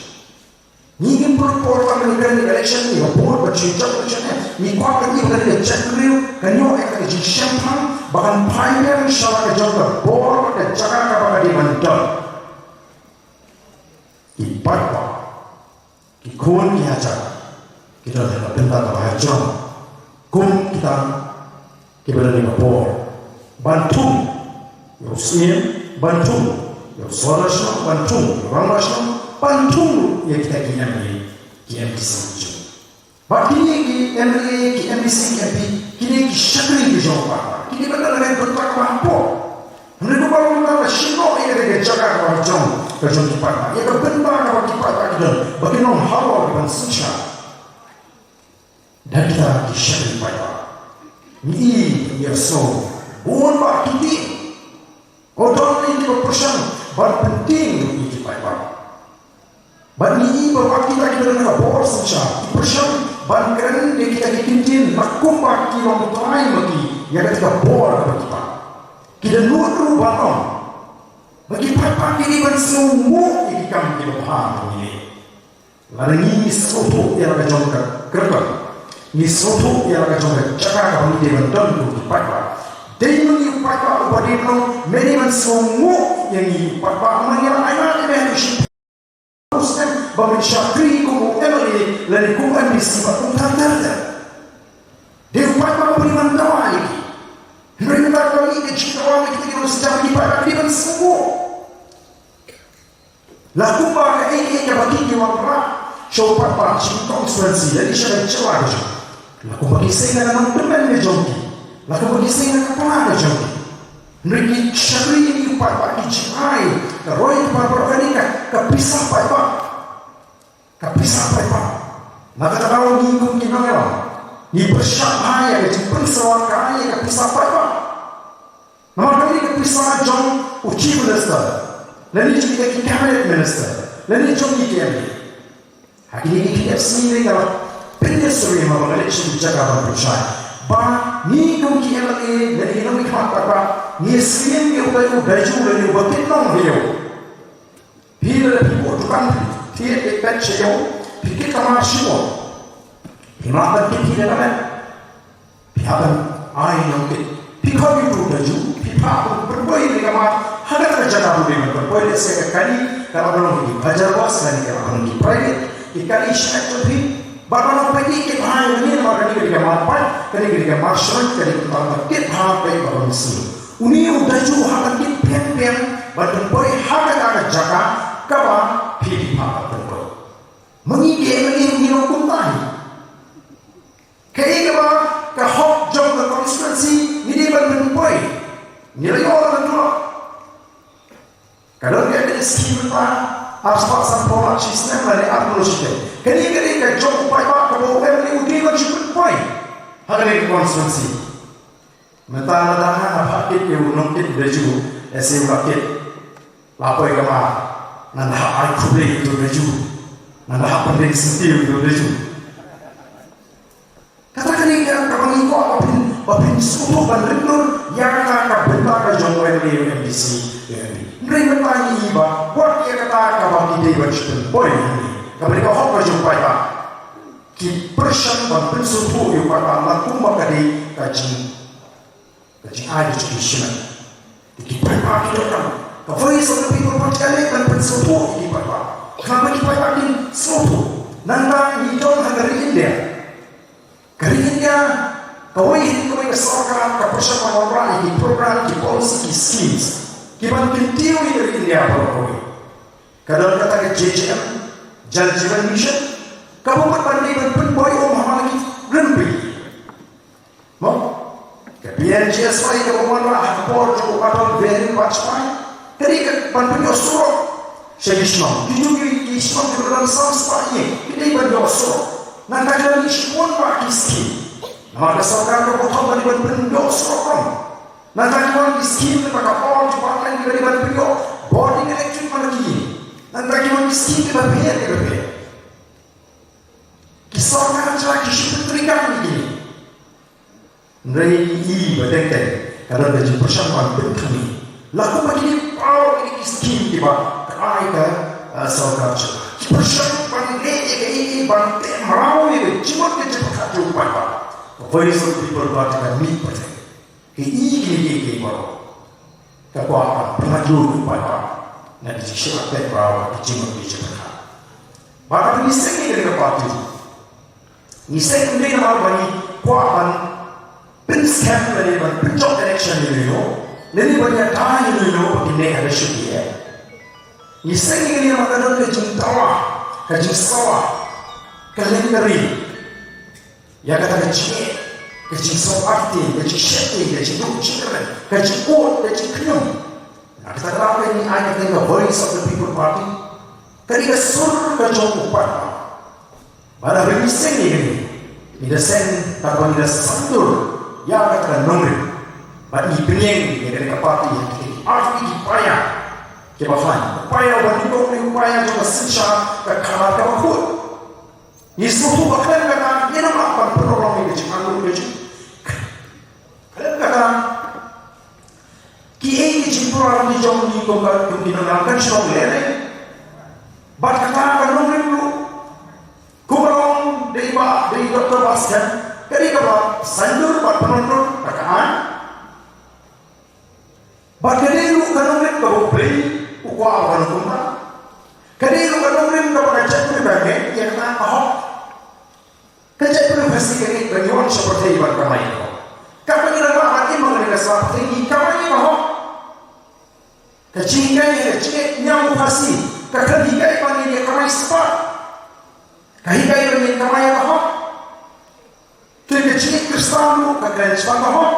ngi. Ngim pynpor tang ban kren ïa ka election, ngi ba bun ban shu jop election, ngi kwah ban ïoh ka jingïaid briew, kan ïoh ïa ka jingshemphang ba kan phai biang sha la ka jong ka bor bad ka jaka kaba ka dei ban don. Ki paidbah, ki khun ki hajar, ki don ha ka bynta kaba ha jrong kum kita kiba don ïa ka bor ban thung ïa u Syiem, ban thung ïa u Sordar Shnong, ban thung ïa u Rangbah Shnong, ban thung ïa kita ki M L A, ki M D C ki jong. Bad kine ki M L A, ki M D C, ki M P, kine ki shakri ki jong u paidbah, kine ba don ha ka bynta kaba hapoh. Hynrei kumba long mynta la shim noh ïa ka jaka kaba jong ka jong ki paidbah, ïa ka bynta kaba ki paidbah ki don ba ki nonghalor ki ban synshar. Da kita ki shakri paidbah. Ngi ïa sngew bun ba ki tieng. Ko don ïa kiba pyrshang ban pyntieng ïa ki paidbah. Bad ngi ïa ba kita kiba don ha ka bor synshar ki pyrshang ban kren ïa kita ki ktien na kumba ki long trai ma ki ïa kata ka bor kaba ki paidbah. Ki da nud ruh ban ong ba ki paidbah ki dei ban sngewnguh ïa ki kam kiba bha ba ngi leh. Lada ngi sngewthuh ïa la ka jong ka kyrdan, ngi sngewthuh ïa la ka jong ka jaka kaba ngi dei ban don kum ki paidbah. Dei ma ngi u paidbah uba dei ban ong, me dei ban sngewnguh ïa ngi u paidbah, ma ngi la ailad ïa me ha u shiphew snem ba men shakri kum u M L A lane kum u M D C bad kumta ter ter. Dei u paidbah uba dei ban dawa ïa ki. Hynrei mynta ka long ïa ka jingdawa ïa kita ki nongsiej ki paidbah ki dei ban sngewnguh. La kumba kaei kaei kaba ki ki wanrah sha u paidbah, sha ki constituency lane sha ka jylla ka jong ki. La kumba ki seng na ka nongtymmen ka jong ki. La kumba ki seng na ka para ka jong ki. Hynrei ki shakri ïa u paidbah, ki jingai ka roi ka par baroh kane ka, ka pisa paidbah. Ka pisa paidbah. Na kata ka daw ngi kum ki nongïalam ngi pyrshah bha ïa ka jingpynsawa kai ïa ka pisa paidbah. Namar kane ka pisa jong u Chief Minister, lane jong ki Cabinet Minister, lane jong ki M L A. Ha kine ki khyndiat sngi nga la pynïasyriem haba nga leit sha ki jaka ban pynshai ba ngi kum ki M L A lane ki nongmihkhmat paidbah ngi ïasyriem ïa uta u Daiju lane uba kit nong ha ïew. Phi lada phi buh dukan phi thied phi peit sha ïew, phi kit kamar shibun. Phi mad ban kit hi lada met. Phi hap ban ai nongkit. Phi khot ïa uto u Daiju, phi phah ban pynpoi ïa ka kamar ha kata ka jaka ba u dei ban pynpoi, lehse ka kali ka la ban long ki hajar bos, kali ka la ban long ki private, ki kali shakhmat jong phi. Bad ban long peit ïa kit bha ïa kane namar kane ka dei ka mar paid, kane ka dei ka mar shrek, ka dei ka mar kit bha peit ba ban sngewthuh. Une u Daiju u hap ban kit biang biang ban pynpoi ha kata ka jaka kaba phi, phi phah ban pynpoi. Ma ngi ki M L A ngi long kumta hi. Kaei kaba ka hok jong ka constituency ngi dei ban pynpoi. Ngi la ïoh la ka duh. Ka don ka M L A scheme mynta, arspah sanphew lak shi snem lane arphew shi snem. Kane ka dei ka jong u paidbah kaba u M L A u dei ban shu pynpoi ha kane ka constituency. Mynta lada nga phah kit ïa u nongkit u Daiju, lehse u la kit, la poi kamar, ngan da hap ai khublei ïa uto u Daiju, ngan da hap pynbeit syntiew ïa uto u Daiju. Kata ka dei ka, kaba ngi kwah ba phin, ba phin sngewthuh ban rit lut ïa kata ka bynta ka jong u M L A, u M D C, u M P. Hynrei mynta ngi i ba wat ïa kata kaba ki dei ban shu pynpoi hangne, kaba dei ka hok ka jong u paidbah. Ki pyrshang ban pynsngewthuh ïa u paidbah la kumba ka dei ka jing, ka jingai ka jong ki shimet. Ki paidbah ki donkam. Ka Voice of the People Party ka leh ban pynsngewthuh ïa ki paidbah. Khnang ba ki paidbah kin sngewthuh. Nangta ngi don ha ka ri India. Ka ri India, kawei na kawei ka sorkar ka pyrshang ban wanrah ïa ki program, ki policy, ki schemes kiban kyntiew ïa ka ri India baroh kawei. Ka don kata ka J J M, Jal Jeevan Mission, kaba mut ban dei ban pynbor ïa u Mahatma Gandhi. Mo? Ka P M G S Y kaba wanrah ha ka por jong u Atal Bihari Vajpayee, ka dei ka ban pynïoh surok sha ki shnong. Ki jong ki, ki shnong kiba don san spah ïing, ki dei ban ïoh surok. Nangta ki don shibun bah ki skim. Namar ka sorkar ka bthah ban, ban pynïoh surok ruh. Nangta ki wan ki skim kaba ka por jong u Atal Bihari ban pynïoh bording electric man la ki ïing. Nangta ki wan ki skim kiba pher kiba pher. Ki sorkar jylla ki shu pyntreikam ïa kine. Hynrei i ba teng teng ka don ka jingpyrshang ban pynthame. La kumba kine baroh kine ki skim kiba ka ai ka, eh, sorkar jylla. Ki pyrshang ban leh ïa kaei kaei ban teh mraw ïa ka jingmut ka jingpyrkhat jong u paidbah. Ka Voice of the People Party ka mih pateng. Ka i kine kiei kiei baroh. Ka kwah ban pynlait lut ïa u paidbah na ka jingshah peit mraw, ka jingmut ka jingpyrkhat. Bad ngi seng ïa kane ka party. Ngi seng ym dei namar ba ngi kwah ban pynskhem lane ban pynjop election ïano ïano, lane ban ïada ïano ïano ba kin neh ha ka shuki eh. Ngi seng ïa kane namar ka don ka jingdawa, ka jingsawa, ka lyngkhuh ïa kata ka jingeh, ka jingsngewbha, ka jingsheptieng, ka jingduh jingkyrmen, ka jingud, ka jingkhñium. Na kata ka daw ngi ai kata ka Voice of the People Party. Ka dei ka sur ka jong u paidbah. Bad haba ngi seng ïa kane, ngi da seng kaba ngi da sangdur ïa kata ka nongrim. Bad ngi pynïeng ïa kane ka party ïa kine ki arphew ki paia kiba khlaiñ. U paia uba nyngkong u dei u paia jong ka synshar ka khadar kaba khuid. Ngi sngewthuh ba khlem kata ngin ym lah ban pynrem ïa ka jingangnud ka jong ngi. Khlem kata, kiei ki jingpynrem ki jong ngi kum ka, kum ki nongïalam kan shu long lehrain. Bad kata ka nongrim ruh, kumba long da i Bah, da i Doctor Bah Skhem, ka dei kaba saiñdur bad pynrem ruh kata ka aiñ. Bad ka dei ruh ka nongrim kaba U Blei u kwah ba kan long kumta. Ka dei ruh ka nongrim kaba ka jaitbynriew ka ngeit ïa kata ka hok. Ka jaitbynriew Khasi ka ngeit ba ngi wan sha pyrthei ban kamai ka hok. Katba ngi dang lah ban im ha kane ka sla pyrthei ngi kamai ka hok. Ka jinghikai, ka jinghikai ñiam u Khasi ka khlem hikai ba ngin ïa kamai spah. Ka hikai ba ngin kamai ka hok. Te ka jinghikai Khristan ruh ka kren spah ka hok.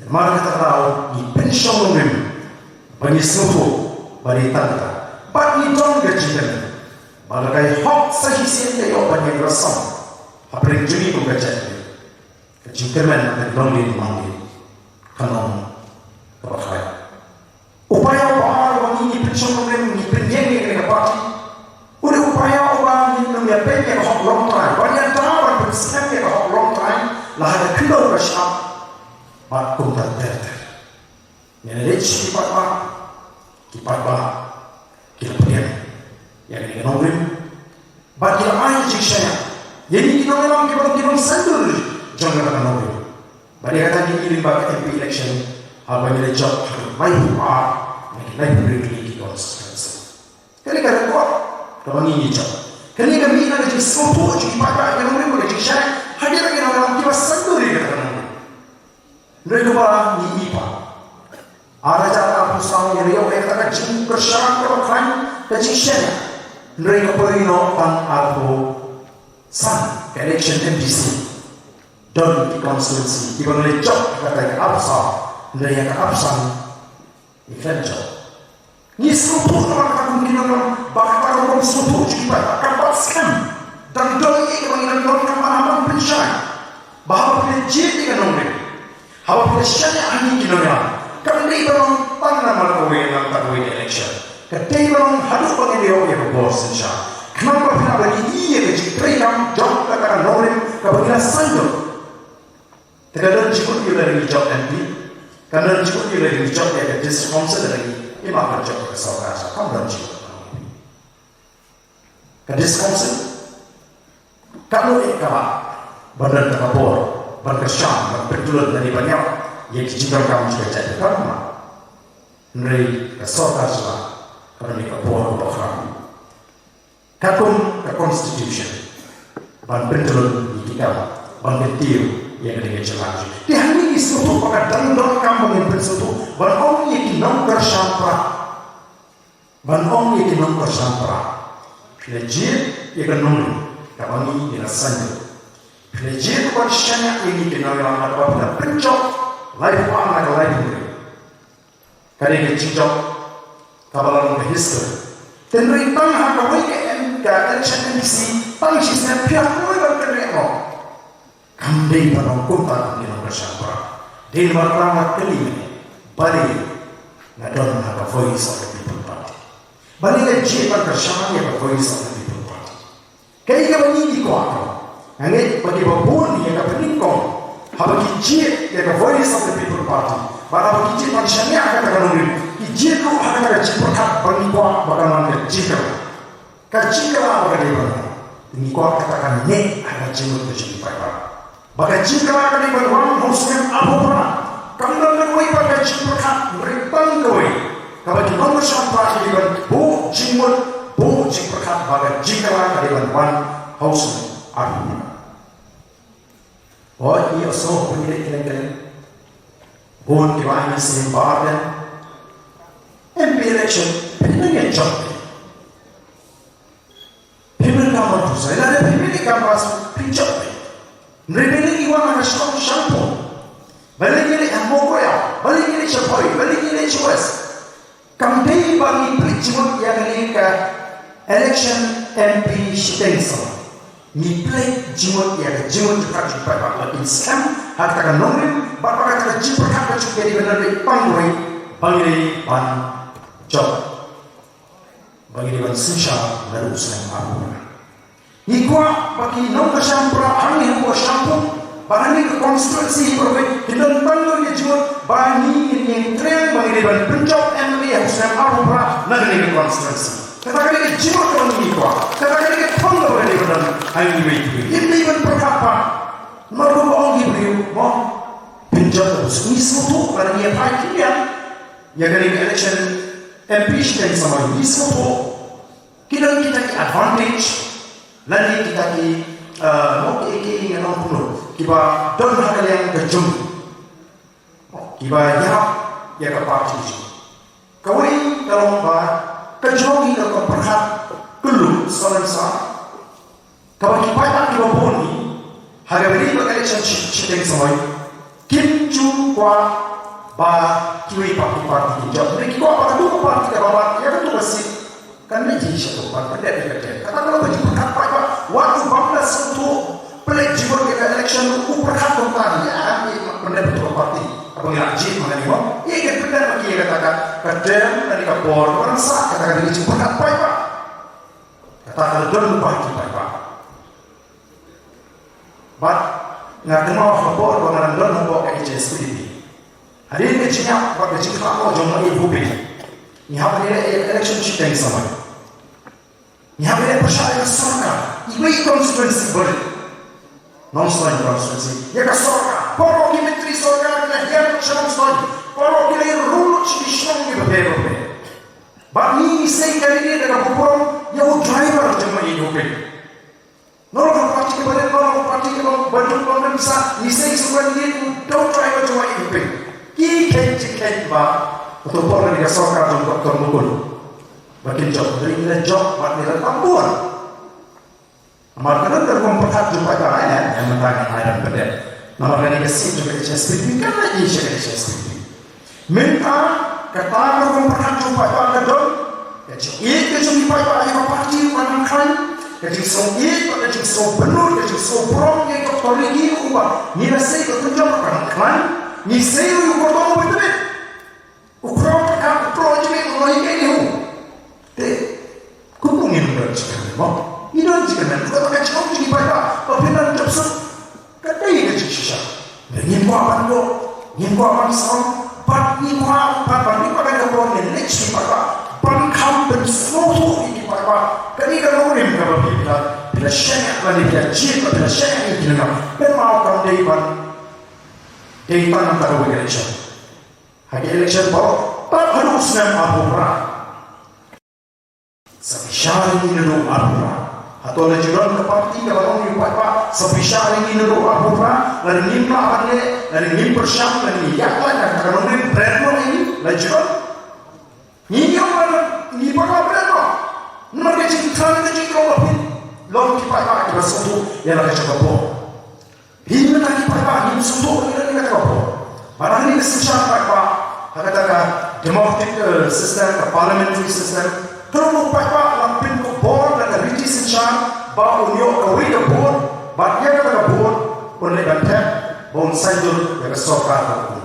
Namar kata ka daw ngi pynshong nongrim ba ngi sngewthuh ba dei tang kata. Bad ngi don ka jingkyrmen ba la ka hok sa shisien ka ïoh ban ïeng rasam hapdeng jong ngi kum ka jaitbynriew. Ka jingkyrmen ka long dei mang dei ka long kaba khlaiñ. U paia uba ar uba ngi, ngi pynshong nongrim, ngi pynïeng ïa kane ka party. U dei u paia uba ngin ym ïa peit ïa ka hok longtrai, ban ïada ban pynskhem ïa ka hok longtrai la ha ka khyndew ka shyiap bad kumta ter ter. Ngi la leit sha ki paidbah, ki paidbah ki la pdiang ïa kane ka nongrim. Bad ki la ai jingshaniah ïa ngi ki nongïalam kiba long ki nongsaiñdur jong kata ka nongrim. Bad ïa kata ngi ïohi lyngba ka M P election haba ngi la jop ha ki laiphew ar na ki laiphew hynriew tylli ki constituency. Kane ka record kaba ngi ïohi jop. Kane ka mih na ka jingsngewthuh jong ki paidbah ïa ka nongrim bad ka jingshaniah ha ki nongïalam kiba saiñdur ïa kata ka nongrim. Hynrei kaba ngi ïohi pat, ar hajar arphew saw ngi la ïoh ïa kata ka jingkyrshan kaba khlaiñ, ka jingshaniah. Hynrei ka poi noh tang arphew san ka election M D C. Don ki constituency kiba ngi la jop ha kata ka arphew saw, hynrei ïa ka arphew san ngi khlem jop. Ngi sngewthuh namar kata kum ki nongïalam ba kata ka rukom sngewthuh jong ki paidbah kam pat skhem. Dang don ei ei kaba ngi dang donkam ban pynshai. Ba haba phi la jied ïa ka nongrim, haba phi la shaniah ha ngi ki nongïalam, kam dei ban long tang namar kawei na kata kawei ka election. Ka dei ban long haduh ba ngin ïoh ïa ka bor synshar. Khnang ba phi lah ban ïohi ïa ka jingtreikam jong kata ka nongrim kaba ngi la saiñdur. Te ka don jingmut ïa lade ngi jop M P, ka don jingmut ïa lade ngi jop ïa ka District Council, lade ngi, i ma ka jop ka sorkar, kam don jingmut. Ka District Council ka long ïa kaba ban don ka bor ban kyrshan, ban pyntylun lane ban ïap. ïa ki jingdonkam jong ka jaitbynriew, hynrei ka sorkar jylla ka don ïa ka bor kaba khraw katkum ka constitution ban pyntlun ïa ki kam, ban kyntiew ïa ka dei ka jylla. Te hangne ngi sngewthuh ba ka dang donkam ba ngin pynsngewthuh ban ong ïa ki nongkyrshan prah, ban ong ïa ki nongkyrshan prah, phi la jied ïa ka nongrim kaba ngi ngi la sngewthuh. Phi la jied ban shaniah ïa ngi ki nongrim kaba phi la pynjop laiphew ar na ka laiphew hynriew. Ka dei ka jingjop kaba la long ka history. Te hynrei tang ha kawei ka M, ka election M D C, tang shisnem phi hap ban kynriah noh. Kam dei ban ong kumta kum ki nongkyrshan prah. Dei namar kata nga kylli mynne, balei nga don ha ka Voice of the People Party? Balei nga jied ban kyrshan ïa ka Voice of the People Party? Kaei kaba ngi ngi kwah ka, nga ngeit ba kiba bun ïa ka pynnyngkong haba ki jied ïa ka Voice of the People Party, bad haba ki jied ban shaniah kata ka nongrim, ki jied ruh ha kata ka jingpyrkhat ba ngi kwah ba kan wan ka jingkylla. Ka jingkylla ba ka dei ban wan, ngi kwah kata kan neh ha ka jingmut ka jong ki paidbah. Ba ka jingkylla ka dei ban wan ha u snem arphew phra. Kam don kawei pat ka jingpyrkhat, hynrei tang kawei kaba ki nongkyrshan prah ki dei ban buh jingmut, buh jingpyrkhat ba ka jingkylla ka dei ban wan ha u snem arphew phra. Hooid, ngi ïohsngew ba ngi leh kylleng kylleng. Bun kiba ai mynsiem ba ardent. M P election, phi nang ïa jop. Phi mynta ban pynshai lada phi mynta ban pynshai phi jop. Hynrei balei ngi wan ha ka shnong Shangpung, balei ngi leit ha Mawkyrwat, balei ngi leit sha Phawii, balei ngi leit sha West? Kam dei ba ngi pynleit jingmut ïa kane ka election M P shiteng samoi. Ngi pynleit jingmut ïa ka jingmut jingpyrkhat jong ki paidbah, ba kin skhem ha kata ka nongrim bad ba kata ka jingpyrkhat ka jong ki ka dei ban leit pang wei, ba ngi dei ban jop. Ba ngi dei ban synshar naduh u snem arphew phra. Ngi kwah ba ki nongkyrshan prah hangne hapoh Shangpung, ba hangne ka constituency hi baroh kin don tang ïa ka jingmut ba ngi ngin ïeng triang ba ngi dei ban pynjop M L A ha u snem arphew phra na kane ka constituency. Kata ka dei ka jingmut kaba ngi kwah. Kata ka dei ka thong kaba ngi dei ban don ha ngi iwei pa iwei. Ngim dei ban pyrkhat pat. Namar ba ong ki briew, mo, pynjop ka bus. Ngi sngewthuh ba ngi ïa phai ki liang ïa kane ka election M P shiteng samoi, ngi sngewthuh. Ki don kita ki advantage lane kita ki, eh, mo, ki, ki, ngan ong kumno, kiba don ha ka liang ka jong, kiba ïarap ïa ka party jong. Kawei ka long ba ka jong ngi ka pyrkhat kylluid salem sa. Kaba ki paidbah kiba bun hi ha kaba ri ba election shi-, shiteng samoi kim ju kwah ba kiwei pat ki party kin jop. Hynrei ki kwah ba katu ka party kaba bat ïa katu ka seat kan leit hi shato ban pyndep ïa ka term. Kata ka long ka jingpyrkhat paidbah. Wat u bym da sngewthuh pynleit jingmut ïa ka election u pyrkhat kumta, ïa, ïa, pyndep katu ka party. Kaba ngi la jied ma ngi mo, ïa ka pyndep ma ki ïa kata ka, ka term lane ka bor ban sah, kata ka dei ka jingpyrkhat paidbah. Kata ka la don lypa ki paidbah. Bad nga kynmaw ha ka por ba nga dang don hapoh ka H S P D P. Hadien ka jingïap bad ka jingkhlad noh jong u Bah Hoping, ngi hap ban ïaleh election shiteng samoi. Ngi hap ban ïaleh pyrshah ïa ka sorkar. Iwei i constituency ba rit. Nongstoiñ constituency. Ïa ka sorkar. Baroh ki myntri sorkar ki la hiar sha Nongstoiñ. Baroh ki la ïarung sha ki shnong kiba pher bapher. Bad ngi, ngi sei candidate da kaba burom ïa u driver jong u Bah Hoping. Nalor ka party kaba rit, nalor ka party kaba, ba duk ba ym don pisa, ngi sei sa u candidate u da u driver jong u Bah Hoping. Ki kheiñ jingkheiñ ba kato por lane ka sorkar jong u Doctor Mukul ba kin jop, hynrei ngi la jop bad ngi la tam bun. Namar ka don ka rukom pyrkhat jong u paidbah, eh, ïa mynta ngi ai ban pyndep. Namar kane ka seat jong ka H S P D P kan leit sha ka H S P D P. Mynta kata ka rukom pyrkhat jong u paidbah ka don, ka jingïeit ka jong u paidbah ïa ka party u nang khlaiñ, ka jingsngew ïeit bad ka jingsngew bynnud, ka jingsngew burom ïa u Doctor Ricky uba ngi la sei ka kynjong ka nang khlaiñ, ngi sei u kordom uba tbit. U khraw pyrkhat, u kloi jingmut, u kloi jingmut. Te kumno ngin don jingkyrmen mo? Ngi don jingkyrmen. Kumno ka jingkyrmen jong u paidbah ba phin nang jop suk? Ka dei ka jingshisha. Ngim kwah ban buh, ngim kwah ban sawdong, bad ngim kwah ban, ban, ngim kwah ban buh, ngin leit sha u paidbah ban kham pynsngewthuh ïa u paidbah. Kane ka nongrim kaba phi la, phi la shaniah, phi la jied, phi la shaniah ïa ki nongrim. Pynban kam dei ban Te tang nangta ka election. Ha ka election baroh, tang haduh u snem arphew phra. Sa pynshai ïa ngi naduh arphew phra. Hato la ju don ka party kaba ong ïa u paidbah, sa pynshai ïa ngi naduh arphew phra, lada ngim lah ban leh, lada ngim pyrshang, lada ngim ïaid lait, kata ka nongrim bret noh ïa ngi, la ju don? Ngi ïoh ba ngi paidbah bret noh. Namar ka jingthrang ka jingïoh ba phin long ki paidbah kiba sngewthuh ïa la ka jong ka bor. Phi mynta ki paidbah ngim sngewthuh ïa la ka bor. Ba na kane ka synshar paidbah, ha kata ka democratic, eh, system, ka parliamentary system, ka long u paidbah la pynkup bor da ka riti synshar ba un ïoh kawei ka vote, bad ïa kata ka vote un leit ban thep ba un saiñdur ïa ka sorkar kaba un.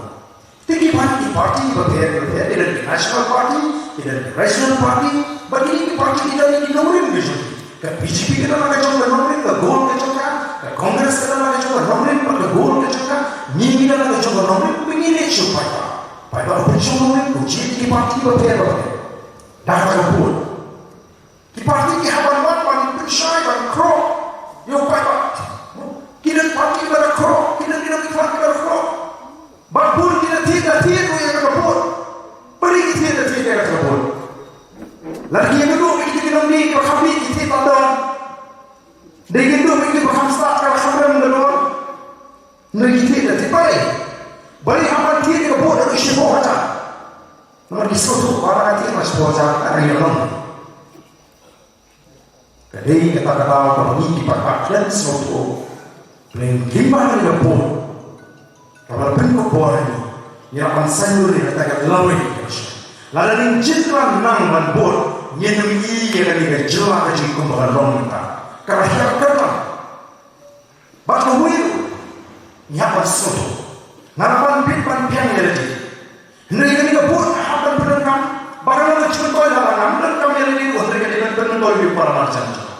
Te ki party, ki party kiba pher kiba pher, ki don ki National Party, ki don ki Regional Party, bad kine ki party ki don ki nongrim ki jong ki. Ka B J P ka don la ka jong ka nongrim, ka goal ka jong ka, ka Congress ka don la ka jong ka nongrim bad ka goal ka jong ka, ngi ngi don la ka jong ka nongrim, ba ngi leit sha u paidbah. Paidbah u pynshong nongrim, u jied ïa ki party kiba pher kiba pher. Da kata ka vote. Ki party ki hap ban wan ban pynshai ban khroh ïa u paidbah. Ki don party kiba la khroh, ki don, ki don ki party kiba la khroh. Bad bun ki la thied, la thied ruh ïa kata ka vote. Bun ki thied, la thied ïa kata ka vote. Lada ki ïakynduh bad kita ki nongdie kiba kham dih, ki thied bad don. Dei ki ïakynduh bad kiba kham stad, kiba kham rem, don. Hynrei ki thied, la thied bad dei. Balei hap ban thied ïa ka vote haduh shiphew hajar? Namar ki sngewthuh ba la ka thied haduh shiphew hajar ka dei ïa long. Ka dei kata ka daw kaba ngi ki paidbah khlem sngewthuh. Pynlong lyngba kane ka vote kaba la pynkup bor ha ngi, ngi hap ban saiñdur ïa kata ka lawei ka sha. Lada ngin jin la nang ban vote, ngin ym ïohi ïa kane ka jylla ka jong ngi kumba ka long mynta. Ka la hiar ka la. Bad kawei ruh, ngi hap ban sngewthuh. Nga la ban bit ban biang ïa lade. Hynrei kane ka vote hap ban pyndonkam, ba ka long ka jingmyntoi, lada ngam pyndonkam ïa lade ruh, hynrei ka dei ban pynmyntoi ïa u para marjan jong nga.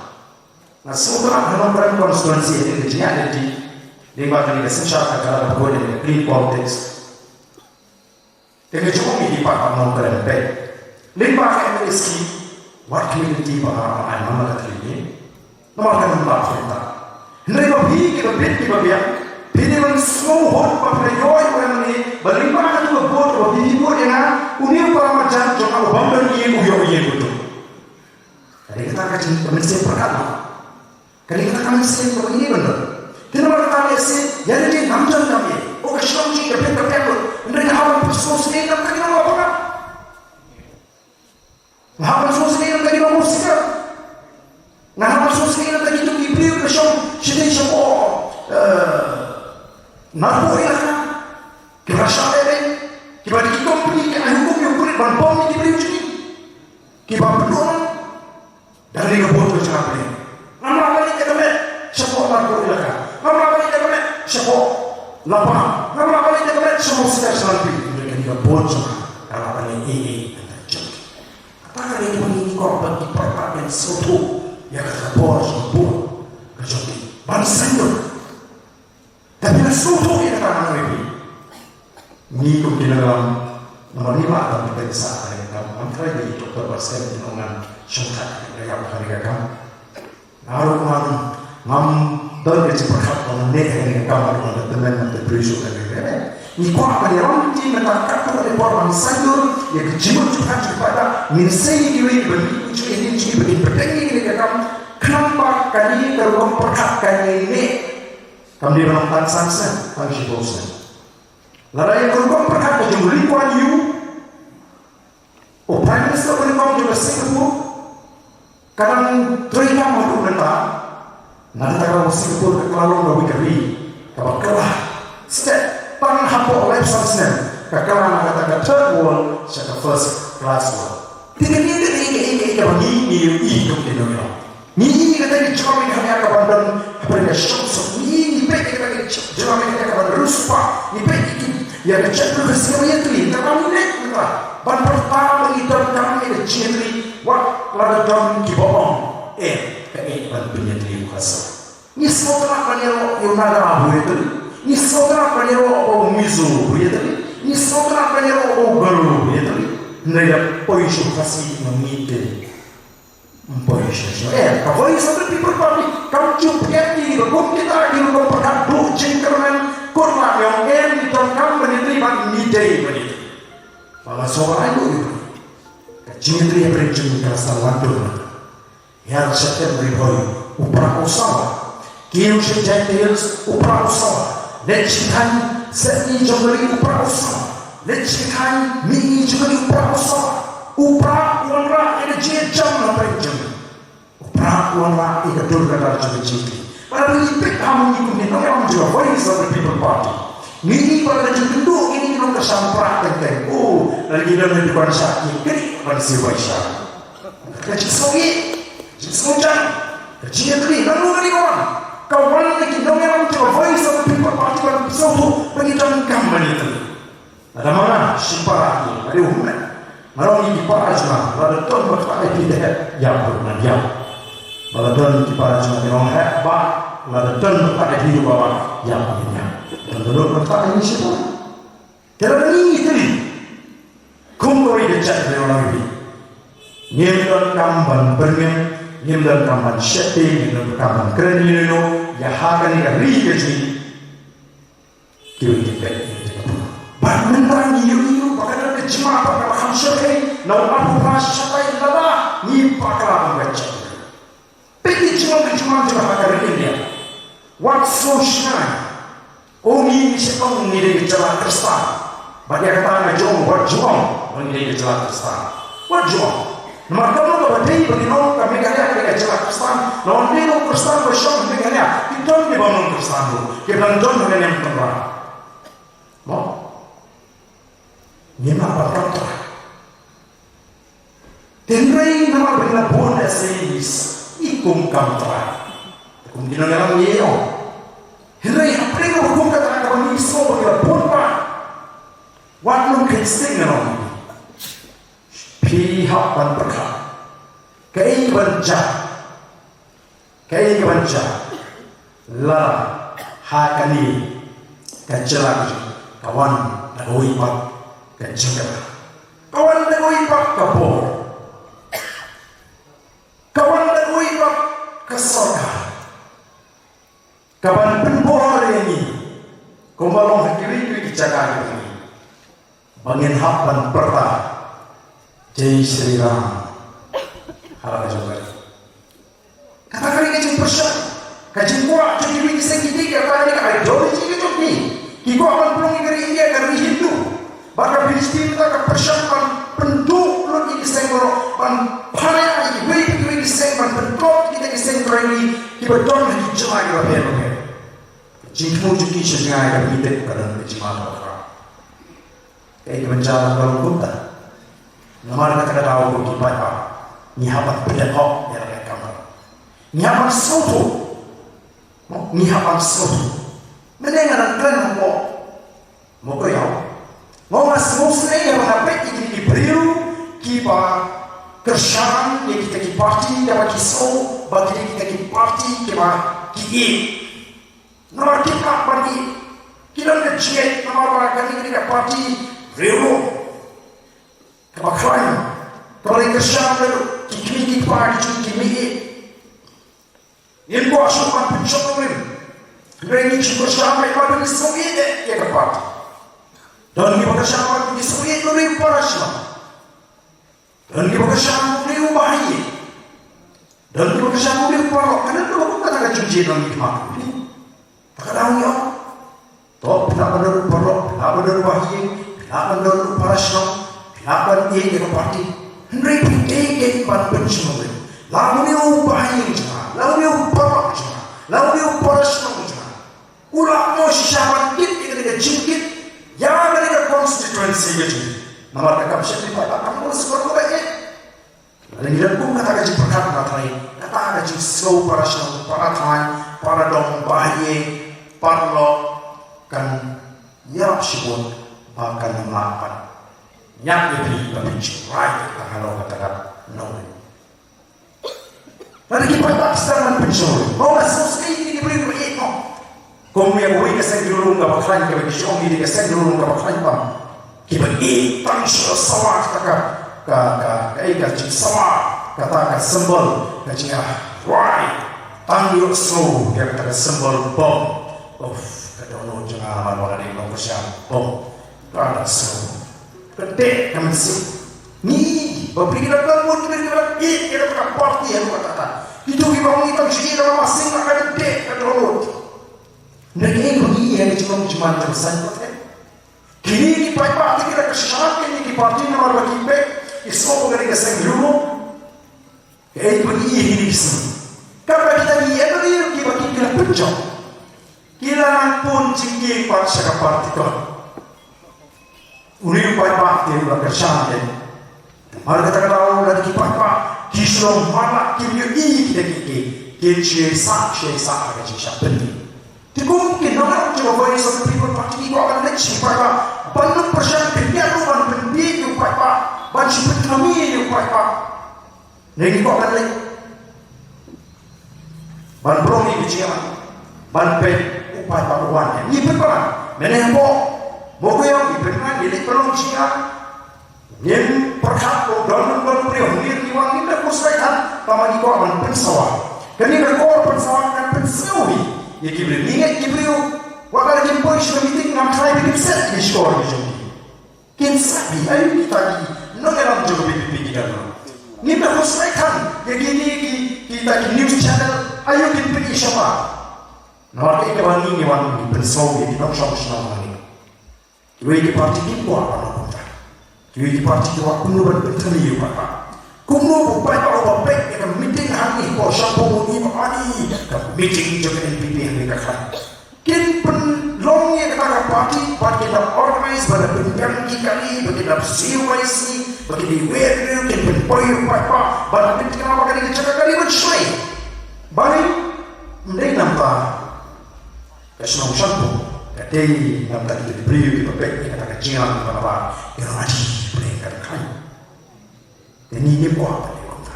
Nga sngewtynnat ha Nongkrem constituency, ha kane ka jingïaid lynti, lyngba kane ka synshar ka la ka vote, kane ka clean politics. Te nga jubab ïa ki paidbah Nongkrem, peit. Lyngba ka M L A scheme, wat khmih lynti ba nga ai man la ka thylliej. Namar ka nang ba phi ta. Hynrei ba phi kiba bit kiba biang, phi dei ban sngewhun ba phi la ïoh ïa u M L A, ba lyngba katu ka vote ba phi vote ïa nga, une u para marjan jong nga u bym don ïing u ïoh ïing kumto. Ka dei kata ka jing, ka mynsiem pyrkhat, no? Ka dei kata ka mynsiem kaba ngi dei ban don. Te namar kata lehse ïa lade ngam jan kam ïa, oh, ka shnong jong ngi ka phet ka phet lut. Hynrei nga hap ban pynsngewsynei na kata ka nongwei. Nga hap ban sngewsynei na kata ki nongwei shisha. Nga hap ban sngewsynei na kata ki, kito ki briew kiba shong shadien shapoh, eh, Narpuh Elaka, kiba shah lehbeiñ, kiba dei ki company ki ai hukum ïa u pulit ban bom ïa ki briew jong ngi. Kiba pynduh noh. Dang dei ka vote ka jong nga phi. Ngam lah ban leit da ka met shapoh Narpuh Elaka. Ngam lah ban leit da ka met shapoh Lapang. Ngam lah ban leit da ka met shapoh Sitar Solanpi. Hynrei kane ka vote jong nga ka lah ban leit ei ei hangta jong ki. Kata ka dei kaba ngi kwah ban, ki para marjan sngewthuh ïa kata ka bor jong ka vote ka jong ki. Ban saiñdur. Te phi la sngewthuh ïa kata, nga ong ïa phi. Ngi kum ki nongïalam, namar ngi mad ban pynbeit sa kane ka kam. Ngam tharai ba i Doctor Barsien in ong ngan shongkhat ïa ka kam. Nga ruh ngam, ngam don ka jingpyrkhat ba ngan leh ïa kane ka kam, ba ngan tymmen, ngan tymmen shuh kane ka kam. Ngi kwah ban ïalam lynti mynta katto katne por ban saiñdur ïa ka jingmut jingpyrkhat jong ki paidbah. Ngin sei ïa kiwei kiba mih kum jong ngi, kum jong ngi, ba kin pyrkhat ïa kane ka kam. Khnang ba kane ka rukom pyrkhat kan ïaineh. Kam dei ban long tang san snem, tang shiphew snem. Lada ïa ka rukom pyrkhat ka jong u Lee Kuan Yew, u Prime Minister ba nyngkong jong ka Singapore, ka dang trei kam haduh mynta. Na kata ka daw Singapore ka la long kawei ka ri kaba kylla stet, tang hapoh laiphew san snem ka kylla na kata ka third world sha ka first class world. Te kane ka dei kaei kaei kaba ngi, ngi ïohi kum ki nongïalam. Ngi ïohi kata ka jingïalam ka ban don hapdeng ka shongsuk. Ngi ïohi, ngi peit kata ka jingïalam ka ban riewspah. Ngi peit ïa ka jaitbynriew Khasi kaba ïatylli. Kata ngi leit mynta ban pyrta ba ngi donkam ïa ka jingïatylli. Wat la ka don kiba ong, eh, kaei ban pynïatylli u Khasi. Ngi sngewtynnat ban ïaroh ïa u Naga ba u ïatylli. Ngi sngewtynnat ban ïaroh ba u Mizo ba u ïatylli. Ngi sngewtynnat ban ïaroh ba u Garo ba u ïatylli. Hynrei da poi sha u Khasi ma ngi te. Ym poi shuh shuh. Eh, ka Voice of the People Party kam ju pdiang ïa ki rukom kita, ki rukom pyrkhat duh jingkyrmen. Kut la ïong em ni ton kam ban ïatylli bad ni dei ban ïatylli. Ba la sngewbha ai lut ïa ka jingïatylli hapdeng jong ngi ka la sdang wan dur na. Ïa September hoi u pra u sawa. Kiew sha Jaintia Hills u pra u sawa. Leit sha thaiñ Sepngi jong ka ri u pra u sawa. Leit sha thaiñ Mihngi jong ka ri u pra u sawa. U pra u wanrah ïa ka jingïaid jam na pdeng jong ngi. U pra u wanrah ïa ka dur ka dar jong ka jingïatylli. Ba la ngi peit ha ngi kum ki nongïalam jong ka Voice of the People Party. Ngi i ba la jingkynduh ngi ngi nongkyrshan pra teng teng. Oh, la ngi don ha dukan sha ki kri ban siew bai sha. Ka jingsngew ïeit, jingsngew jan, ka jingïatylli, lano ka dei ka wan. Ka wan na ki nongïalam jong ka Voice of the People Party ban sngewthuh ba ngi donkam ban ïatylli. Lada ma nga shim para ki, lada u hynmen. Nga ong ïa ki para jong nga, lada don ba ktah ïa phi te hep, ïa phi ngan ïa. Ba la don ki para jong nga ki ong hep ba, lada don ba ktah ïa phi ruh ba, ïa phi ngan ïa. Don ba don ba ktah ïa ngi shim para. Te lada ngi ïatylli. Kum kawei ka jaitbynriew nga ong ïa phi. Ngim donkam ban byrngem, ngim donkam ban sheptieng, ngim donkam ban kren ïa kano kano, ïa ha kane ka ri ka jong ngi. Kiwei ki peit ïa ka pynban. Bad mynta ngi ïohi ruh ba ka don ka jingma ba ka kham shyrkhei na u Abu Bras shatai lada ngi bakla bad ka jingma. Peit ki jingma ki jingma jong ka ha ka ri India. Wat sngewsih. Ong ngi ngi shu ong ngi dei ka jylla Khristan. Bad ïa kata nga jong wat ju ong ba ngi dei ka jylla Khristan. Wat ju ong. Namar kano kaba dei ba ngi ong ka Meghalaya ka dei ka jylla Khristan, na wan dei u Khristan ba shong ha Meghalaya, ki don kiba ym long Khristan ruh, kiba dang don ha ka niam Tynrai. Mo? Ngim lah ban kam Trai. Hynrei namar ba ngi la bun da shisha, i kum kam Trai. Kum ki nongïalam ngi ïoh. Hynrei hapdeng ba kum kata kaba ngi sngew ba ngi la bun ba. Wat nym kheiñ sting ngan ong. Phi hap ban pyrkhat. Kaei ban jia? Kaei ban jia? Lada ha kane ka jylla ka wan da kawei pat ka jingkyrkhu. Ka wan da kawei pat ka bor. Ka wan da kawei pat ka sorkar. Ka ban pynbor ïa ngi. Kumba long ha kiwei kiwei ki jaka kiba ngi. Ba ngin hap ban pyrta. Jai Shri Ram. Ha la ka jong ka. Kata ka dei ka jingpyrshang. Ka jingkwah jong kiwei ki seng ki dei kata ka dei ka ideology ka jong ki. Ki kwah ban pynlong ïa ka ri India ka ri Hindu. Bad ka B J P mynta ka pyrshang ban pynduh lut ïa ki seng baroh, ban phai ïa kiwei kiwei ki seng, ban pyntlot ïa kita ki seng Trai kiba don ha ki jylla kiba pher bapher. Jingthmu jong ki sha jngai kaba ngi tip ka don ka jingma kaba khraw. Kaei kaban jia lada long kumta? Namar kata ka daw ko ki paidbah ngi hap ban pynlong hok ïa la ka kam. Ngi hap ban sngewthuh. Ngi hap ban sngewthuh. Mynne nga dang kren hapoh Mawkyrwat. Nga ong nga sngewsynei ïa ba nga peit ïa kine ki briew kiba kyrshan ïa kita ki party, da ba ki sngew ba kine kita ki party kiba ki ïeit. Namar kim lah ban ïeit. Ki don ka jingïeit namar ba kane ka dei ka party riewlum kaba khlaiñ, kaba la kyrshan da ki kmie ki kpa ki jong ki, ki mih ïeit. Ngim kwah shuh ban pynshong nongrim. Hynrei ngi shu kyrshan ba ïa ka party, ngi sngewsynei ïa ka party. Don kiba kyrshan ba ïa ka party, ngi sngewsynei nongrim para shnong. Don kiba kyrshan nongrim u bahaïing. Don kiba kyrshan nongrim u paralok. Kane ka dei kata ka jingjied nongrim ki ma. Kata ka daw ngi ong. To, phi lah ban don u paralok, phi lah ban don u bahaïing, phi lah ban don u para shnong, phi lah ban ïeit ïa ka party. Hynrei phi dei ban pynshong nongrim. Lada une u bahaïing jong nga, lada une u paralok jong nga, lada une u para shnong jong nga u lah mo shisha ban kit ïa kane ka jingkit ïa kane ka constituency ka jong ngi. Namar ka kam shisha phi pat kam mo sngewbha ba ïeit. Lada ngi don kum kata ka jingpyrkhat na Trai, kata ka jingsngew para shnong, para thaw, para dong, bahaïing, paralok, kan ïarap shibun ba kan ym lah ban ñiad ïa phi ba phin shu rai ïa kata halor kata ka nongrim. Lada ki paidbah ki sdang ban pynshong, mo, nga sngewsynei ïa ki briew ba ïeit mo. Kum ïa kawei ka seng riewlum kaba khlaiñ kaba ki shu ong ïa ka seng riewlum kaba khlaiñ bam. Kiba ïeit tang shu sawa kata ka, ka, ka, ka, eh, ka jingsawa kata ka symbol ka jingïarap. Wai. Tang ïohsngew ïa kata ka symbol bom. Uff, ka dohnud. Jong nga, man ba nga dei u nongkyrshan. Bong. Ka da sngewbha. Ka dei ka mynsiem. Ngi ba phi ki da don bun ki da ki da ki da ka party ha ka ta. Itu ki ba ngi tang shi da ma sing ka dei ka download. Ngi ngi ngi ha ki jingmut jingman jong san ko te. Kini ki paidbah te ki da kyrshan kini ki party namar ba ki peit ki sngewbha ka dei ka seng riewlum. Kaei ba ngi ïohi kine ki sngi. Katba kita ki M L A ki ba ki la pynjop. Ki la nang pun jingkieng pat sha ka party kot. Une u paidbah te u la kyrshan te. Namar kata ka daw lada ki paidbah ki shu long malah kim ïohi kita ki kieng, kin shu ïasah shu ïasah ha ka jingshah pynlong. Te kum ki nongïalam jong ka Voice of the People Party ki kwah ban leit sha ki paidbah ban pynpyrshang, pynïaid ruh ban pynbieit ïa u paidbah, ban shu pynthame ïa u paidbah. Ngi kwah ban leit ban pynlong ïa ka jingïalang, ban peit u paidbah u wan. Ngi pynpaw mynne hapoh Mawkyrwat, ngi pynpaw, ngi leit pynlong jingïalang. Ngim pyrkhat ko don don briew, ngim, ngi wan, ngim da khuslai than, tangba ngi kwah ban pynsawa. Kane ka kor pynsawa kan pynsngew hi ïa ki briew. Ngi ngeit ki briew wat la kim poi sha ka meeting, ngam tharai ba kim set ïa ki shkor ki jong ki. Kin sa hi aïu kita ki nongïalam jong ka V P P ki don. Ngim da khuslai than ïa kine ki, kita ki news channel, aïu kin pyni shabar. Namar kaei kaba ngi, ngi wan ngi pynsawa ïa ki nongshong shnong hangne. Kiwei ki party kim kwah ban long kumta. Kiwei ki party ki kwah kumno ban pynthame ïa u paidbah. Kumno u paidbah uba peit ïa ka meeting hangne hapoh Shangpung, u ong ba ani ka meeting jong ka N P P hangne ka khlaiñ. Kin pynlong ïa kata ka party bad kin da organize, bad da pynbiang ki kali, bad kin da C U I C, bad kin da wei kin pynpoi ïa u paidbah, bad da pynthikna ba kane ka jaka ka dei ban shlei. Balei? Ym dei namar ka shnong Shangpung, ka dei namar kita ki briew kiba peit ïa kata ka jingïalang ba naba ïa ngi, pynlong ka dei ka khlaiñ. Te ngi ngim kwah ban ïa kumta.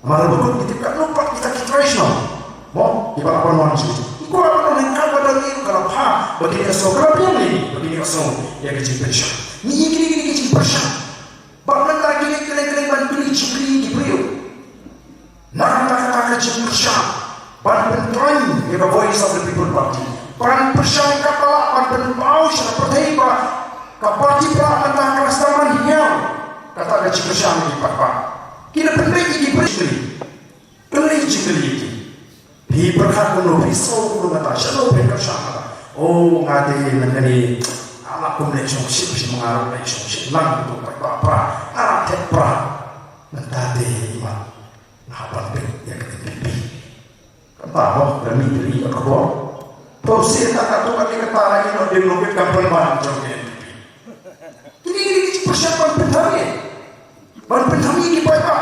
Namar ba kum ki tip katno pat kita ki trai shnong, mo, kiba la ban wan sha ngi, ngi kwah ban ong, hynrei katba don ngi ka la bha ba kine ki sngew, ka la biang ïa ngi ba kine ki sngew ïa ka jingpyrshang. Ngi ïa kine, kine ki jingpyrshang. Bad mynta ngi leit kylleng kylleng ban pynïaid jingkylli ki briew. Na kata ka jingpyrshang ban pyntrei ïa ka Voice of the People Party, ban pyrshang katba lah ban pynpaw sha ka pyrthei ba ka party ba lah mynta ka la sdang ban hiar. Kata ka jingpyrshang ïa ki paidbah. Ki la pynbeit ïa ki briew. Kylli jingkylli ïa ki. Phi pyrkhat kumno, phi sngew kumno, kata shano phi pyrshang kata. Oh, nga te mynta kane nga lah kum leit shongshit, shi ma nga ruh leit shongshit lang, kumno paidbah pra, nga lah thep pra. Mynta te imat. Nga hap ban peit ïa ka N P P. Kata ho, ka mih ka ri ka khubor. To shisha kata, to kane kata la ïoh dim longkit kam pynban jong ka N P P. Kine, kine ki jingpyrshang ban pynthame, ban pynthame ki paidbah.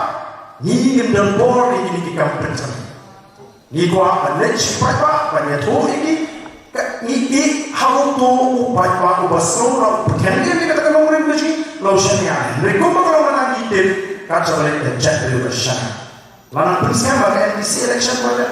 Ngi ngim don bor ïa kine ki kam pynthame. Ngi kwah ban leit sha ki paidbah ban ïathuh ïa ki. Ka, ngi ïeit ha uto u paidbah uba sngew la u pyrkhat ïa kata ka nongrim ka jong ngi, la u shaniah. Hynrei kumba ka long mynta ngi tip, kat shaba leit ka jaitbynriew ka shaniah. Lada pynskhem ba ka M D C election ba ka,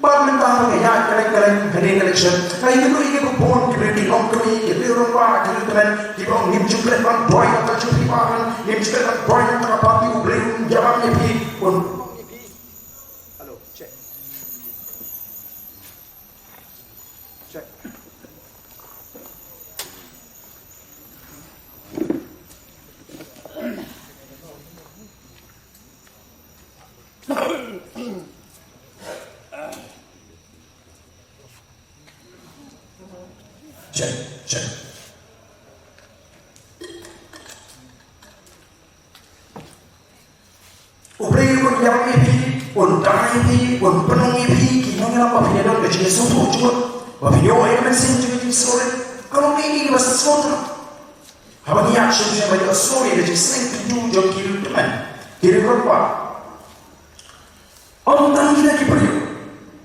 bad mynta ba ka ïaid kylleng kylleng, ka dei ka election, ka ïakynduh ïa ki bun ki briew, ki nongkynnoh, ki briew rangbah, ki briew tymmen, kiba ong ngim ju klet ban duwai na ka jong phi ba, ngim ju klet ban duwai na ka party, u briew u ïalam ïa phi. Bun. Hello, check. Check. Check, check. U Blei un ïam ïa phi, un dang ïa phi, un pynlong ïa phi, ki nongïalam ba phin ïadon ka jingsngewthuh jingmut, ba phin ïoh ïa ka mynsiem jong ka jingsngewrit. Ka long ïa ki ba sngewthuh. Haba ngi ïaid sha ka jingïasngewthuh, ka jingsneng ki ju jong ki riew tymmen, ki riew rangbah. Ym tang kita ki briew.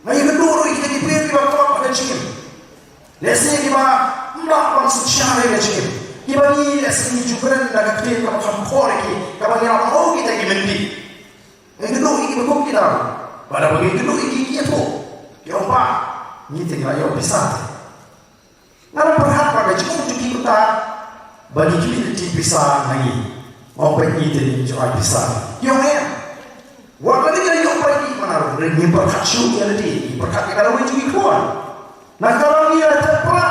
Nga ïakynduh ruh ïa kita ki briew kiba klop ha ka jingim. Lehse kiba ym lah ban synshar ïa ka jingim. Kiba ngi lehse ngi ju kren da ka ktien kaba kham khor ïa ki, kaba ngi ïa ong kita ki myntih. Nga ïakynduh ïa kiba kum kita ruh. Bad haba ngi ïakynduh ïa ki, ki ïathuh. Ki ong, "Bah, ngi te ngi la ïoh pisa te." Nga la pyrkhat ba ka jingim jong ki mynta ba ngi khmih lynti pisa na ngi. Nga ong, peit ngi te ngi ju ai pisa. Ki ong em. Wat la ngi la ïoh peit ngi mana ruh, ngi pyrkhat shuh ïa lade, ngi pyrkhat ïa ka lawei jong ngi khun. Na ka daw ngi la thep pra.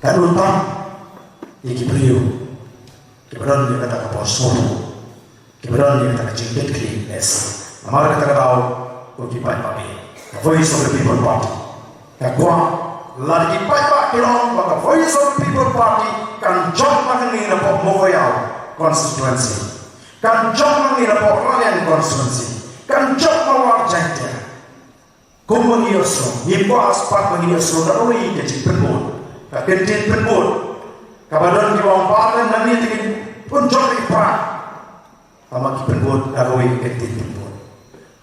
Ka don tam ïa ki briew kiba don ïa kata ka por sngewthuh, kiba don ïa kata ka jingkitkhlieh lehse. Namar kata ka daw, ko ki paidbah, ka Voice of the People Party ka kwah, lada ki paidbah ki ong ba ka Voice of the People Party kan jop ma kane na pdeng Mowkaiaw constituency, kan jop ma kane na pdeng Raliang constituency, kan jop ma War Jaiñtia. Kumba ngi ïohsngew, ngim kwah shuh pat ba ngin ïohsngew da kawei ka jingpynbud, ka kyntien pynbud kaba don kiba ong ba lada nangne te ngin pynjop ïa ki para. Tangba ki pynbud da kawei ka kyntien pynbud.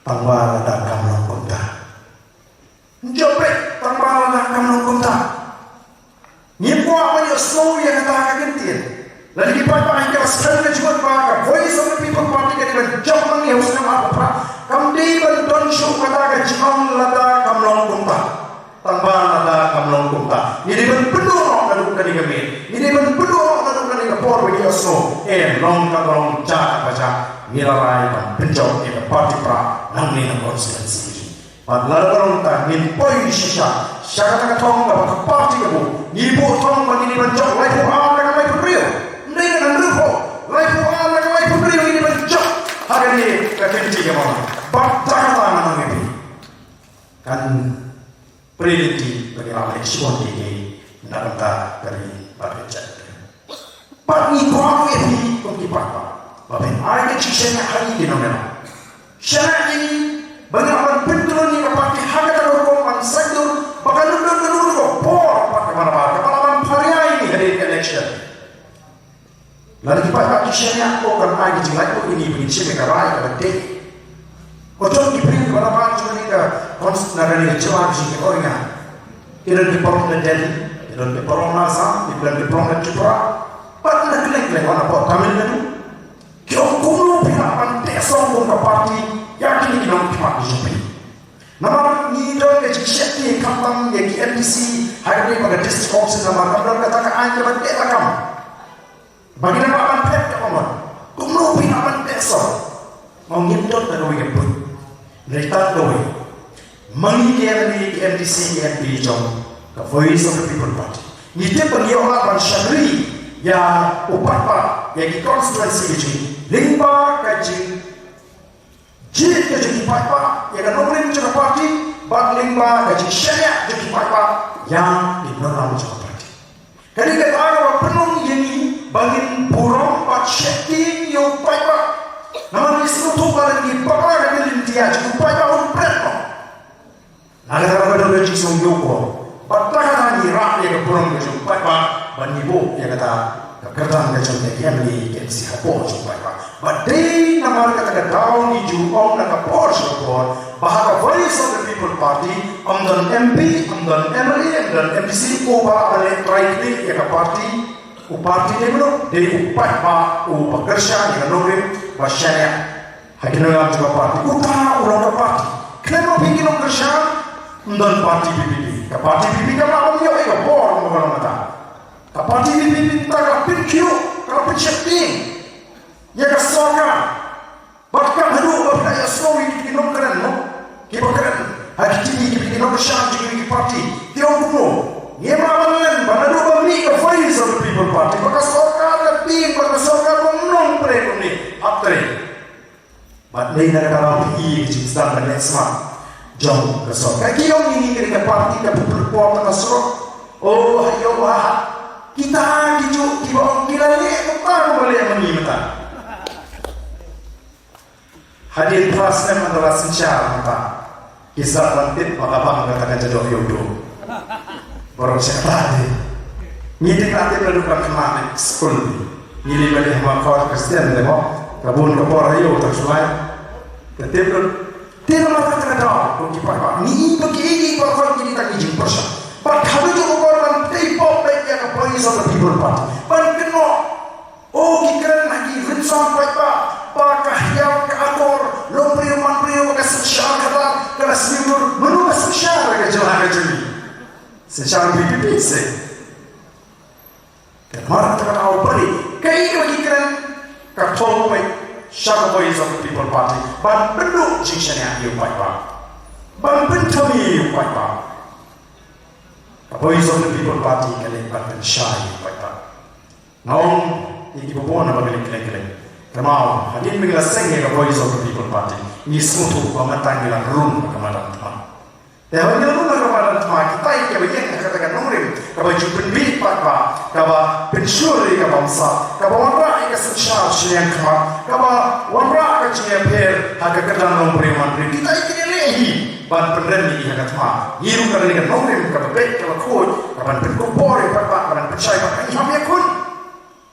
Tangba lada kam long kumta, jop beit, tangba lada kam long kumta. Ngim kwah ban ïohsngew ïa kata ka kyntien. Lada ki paidbah ki la skhem ka jingmut ba ka Voice of the People Party ka dei ban jop ma ngi ha u snem arphew phra, kam dei ban don shuh kata ka jingong lada kam long kumta. Tangba lada kam long kumta, ngi dei ban pynduh noh naduh kane ka miet, ngi dei ban pynduh noh naduh kane ka por ba ngi ïohsngew, eh, long kaba long, jah kaba jah, ngi la rai ban pynjop ïa ka party pra nangne na constituency. Bad lada ka long kumta, ngin poi shisha sha kata ka thong kaba ka party ka buh. Ngi buh thong ba ngin ïa ban jop laiphew ar na ka laiphew hynriew. Ym dei na ka hynriewphew, laiphew ar na ka laiphew hynriew ngin ïa ban jop ha kane ka kynti kaba ma. Bad da kata nga ong ïa phi, kan pyrthei ba ngi la leh shibun ïa ki na ka bynta ka ri bad ka jaitbynriew. Bad ngi kwah ïa phi kum ki paidbah ba phin ai ka jingshaniah ha ngi ki nongïalam. Shaniah ïa ngi ba ngin ïa ban pyntylli ïa ka party ha kata ka rukom ban sngewthuh ba kan ym don kano kano ka bor pat kaba nabar kaba lah ban pharia ïa ngi hadien ka election. Lada ki paidbah ki shaniah, ko kan ai ka jinglaitluid ïa ngi ba ngin shim ïa ka rai kaba dei. Ko jong ki briew kiba nabar jong kane ka cons-, na kane ka jylla ka jong ngi, ki don ki paralok na Delhi, ki don ki paralok na Assam, ki don ki paralok na Tripura, bad na kylleng kylleng, wat hapoh Tamil Nadu. Ki ong kumno phi lah ban teh song kum ka party ïa kine ki nongkhmat ki jong phi. Namar ngi don ka jingsheptieng khamtam ïa ki M D C ha kane ka district council namar kam don kata ka aiñ kaba teh lakam. Ba ki nang ban phet ka pamon. Kumno phi nang ban phet sor? Mo ngim don da kawei ka buit. Hynrei tang kawei. Ma ngi ki M L A, ki M D C, ki M P jong ka Voice of the People Party, ngi tip ba ngi ïoh lad ban shakri ïa u paidbah, ïa ki constituency ka jong ngi lyngba ka jing jied ka jong ki paidbah ïa ka nongrim jong ka party, bad lyngba ka jingshaniah jong ki paidbah ïa ki nongïalam jong ka party. Kane ka daw kaba pynlong ïa ngi ba ngin burom bad sheptieng ïa u paidbah. Namar ngi sngewthuh ba lada ngi bakla ïa ka lynti jong u paidbah un pret noh. Na kata ka daw ka jingsngew ïa u ko. Bad ta kata ngi rah ïa ka burom ka jong u paidbah, bad ngi buh ïa kata ka kyrdan ka jong ka M L A, ka M C hapoh jong u paidbah. Bad dei namar kata ka daw ngi ju ong na ka por sha ka por ba ha ka Voice of the People Party ym don M P, ym don M L A, ym don M D C uba lah ban leh trai khlieh ïa ka party. U party dei mano? Dei u paidbah uba kyrshan ïa ka nongrim ba shaniah ha ki nongïalam jong ka party. Uta u long ka party. Khlem ma phi ki nongkyrshan, ym don party V P P. Ka party V P P kam lah ban ïoh ïa ka bor kumba ka long kata. Ka party V P P mynta ka la pynkhih, ka la pynsheptieng ïa ka sorkar. Bad kam haduh ba phi la ïohsngew ïa ki nongkren, no? Kiba kren ha ki T V, kiba ki nongkyrshan jong ki party, ki ong kumno? Ngim lah ban len ba naduh ba mih ka Voice of the People Party, ba ka sorkar ka tieng, ba ka sorkar ba nongpyrshah kumne, hap trei. Bad dei na kata ba phi i ka jingsdang ban leh smat jong ka sorkar. Ki ong ïa ngi ka party ka pynpor na ka surok. Oh, ha ïoh ha. Kita ki juh kiba ong ki la leh kumta kumba leh ma ngi mynta. Hadien phra snem mynta la synshar mynta. Ki sa ban tip ba ka bang kata ka jadok ïa u dum. Baroh shi katta de. Ngi te ka tip naduh ka khynnah skul. Ngi leit bad ïa ma khor Khristan de mo. Ka bun ka por aïu ta shuwa. Ka tip naduh. Te namar kata ka daw ko ki paidbah. Ngi ba ki ngi ba khot ngi ta ki jingpyrshah. Bad ka juh ka bor ban tei pop bad ïa ka Voice of the People Party. Ban kynnoh. O ki kren ha ki rynsan paidbah ba ka hiar ka akor, longbriew manbriew, ka synshar khadar, ka la sniew dur, mano ka synshar ka jylla ka jong ngi? Synshar VPP se. Ka mar ta ka au bari, kaei kaba ki kren, ka thong wei sha ka Voice of the People Party ban pynduh jingshaniah ïa u paidbah, ban pynthame ïa u paidbah. Ka Voice of the People Party ka leh ban pynshai ïa ki paidbah. Nga ong ïa ki babun haba ki leh kylleng kylleng. Kynmaw, hadien ba ngi la seng ïa ka Voice of the People Party, ngi sngewthuh ba mynta ngi la rung ha ka madan thma. Te haba ngi la rung ha ka madan thma, kita kiba ïeng ha kata ka nongrim kaba ju pynbeit paidbah, kaba pynshlur ïa ka bamsap, kaba wanrah ïa ka synshar shiliang khmat, kaba wanrah ka jingïapher ha ka kyrdan nongbriew manbriew, kita ki leh hi ban pynrem ïa ngi ha ka thma. Ngi rung ha kane ka nongrim kaba beit, kaba khuid, kaban pynkup bor ïa paidbah, kaban pynshai paidbah, ngi hap ïakhun.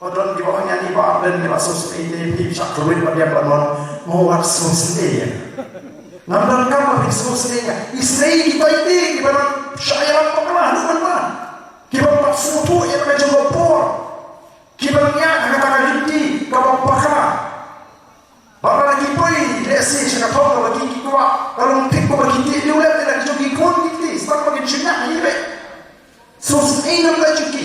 Ba don kiba ong ïa ngi ba len ngi la sngewsynei te phi shah kyrwit ba diang ba non, mo wat sngewsynei ïa. Ngam donkam ba phi sngewsynei ïa. Isynei kita ite kiba nang shah ïalam bakla haduh mynta. Kiba nang sngewthuh ïa ka jong ka por. Kiba nang ïaid ha kata ka lynti kaba bakla. Ba la ki poi lehse sha ka thong kaba ki, ki kwah ka long thik kaba ki tieh, dei u leh ïa la ki jong ki khun ki kti, stad ba kin shaniah hi beit. Sngewsynei namar ka jong ki.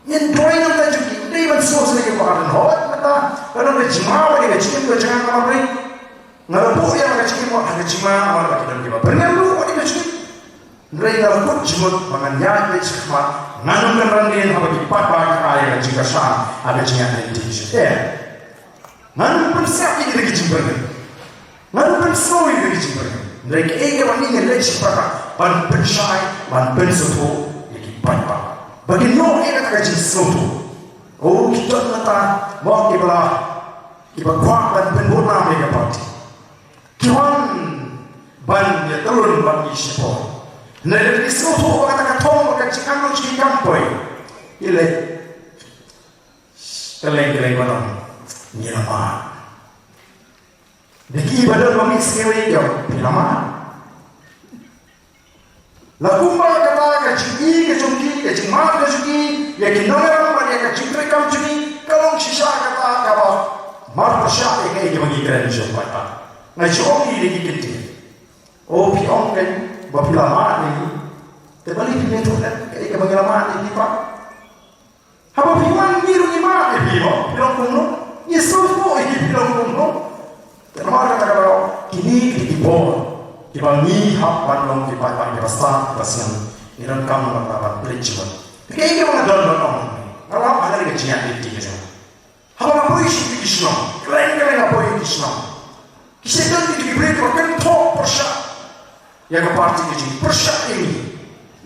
Ngin duwai namar ka jong ki. Dei ban sngewsynei ïa ka ba ka don hok mynta. Ka don ka jingma ba dei ka jingim ka jong nga ka ri. Nga la buh ïa ka jingim wat ha ka jingma, wat ha ka jingim ba pynïar ruh wat ïa ka jingim. Hynrei nga la kut jingmut ba ngan ïaid beit shakhmat, ngan ym kynran dien haba ki paidbah ki ai ïa ka jingkyrshan ha ka jingïaid lynti jingeh. Ngan ym pynsngap ïa ki da ki jingpyrkhat. Ngan ym pynsngew ïa ki da ki jingpyrkhat. Hynrei kaei kaba ngi ngi leit shakhmat ban pynshai, ban pynsngewthuh ïa ki paidbah ba kin ïoh ïa kata ka jingsngewthuh. O ki don mynta mo kiba la, kiba kwah ban pynbud nam ïa ka party. Ki wan ban ïatrun bad ngi shipor. Hynrei lada ki sngewthuh ba kata ka thong ba ka jingangnud jong ki kam poi, ki leit kylleng kylleng ban ong ngi la mad. Da ki ba don ba mih sngew ïa ki ong phi la mad. La kumba kata ka jingïeit ka jong ki, ka jingmad ka jong ki ïa ki nongïalam bad ïa ka jingtrei kam jong ki, ka long shisha kata kaba mar pyrshah ïa kaei kaba ngi kren jong paidbah. Nga ju ong ïa ki, ki ktien. O phi ong kein ba phi la mad ïa ngi. Te balei phim ïathuh lem kaei kaba ngi la mad ïa phi pat? Haba phi wan ngi ruh ngi mad ïa phi mo, phi long kumno? Ngi sngewthuh ïa phi, phi long kumno? Te namar kata ka daw kine ki dei ki bor kiba ngi hap ban long ki paidbah kiba stad kiba sngewthuh. Ngi donkam ban, ban pynleit jingmut. Te kaei kaba nga don ban ong, nga la hap ha kane ka jingïaid lynti ka jong nga. Haba nga poi sha ki shnong, kylleng kylleng nga poi ki shnong. Ki shait don ki briew kiba kynthoh pyrshah ïa ka party, ka jingpyrshah ïa ngi.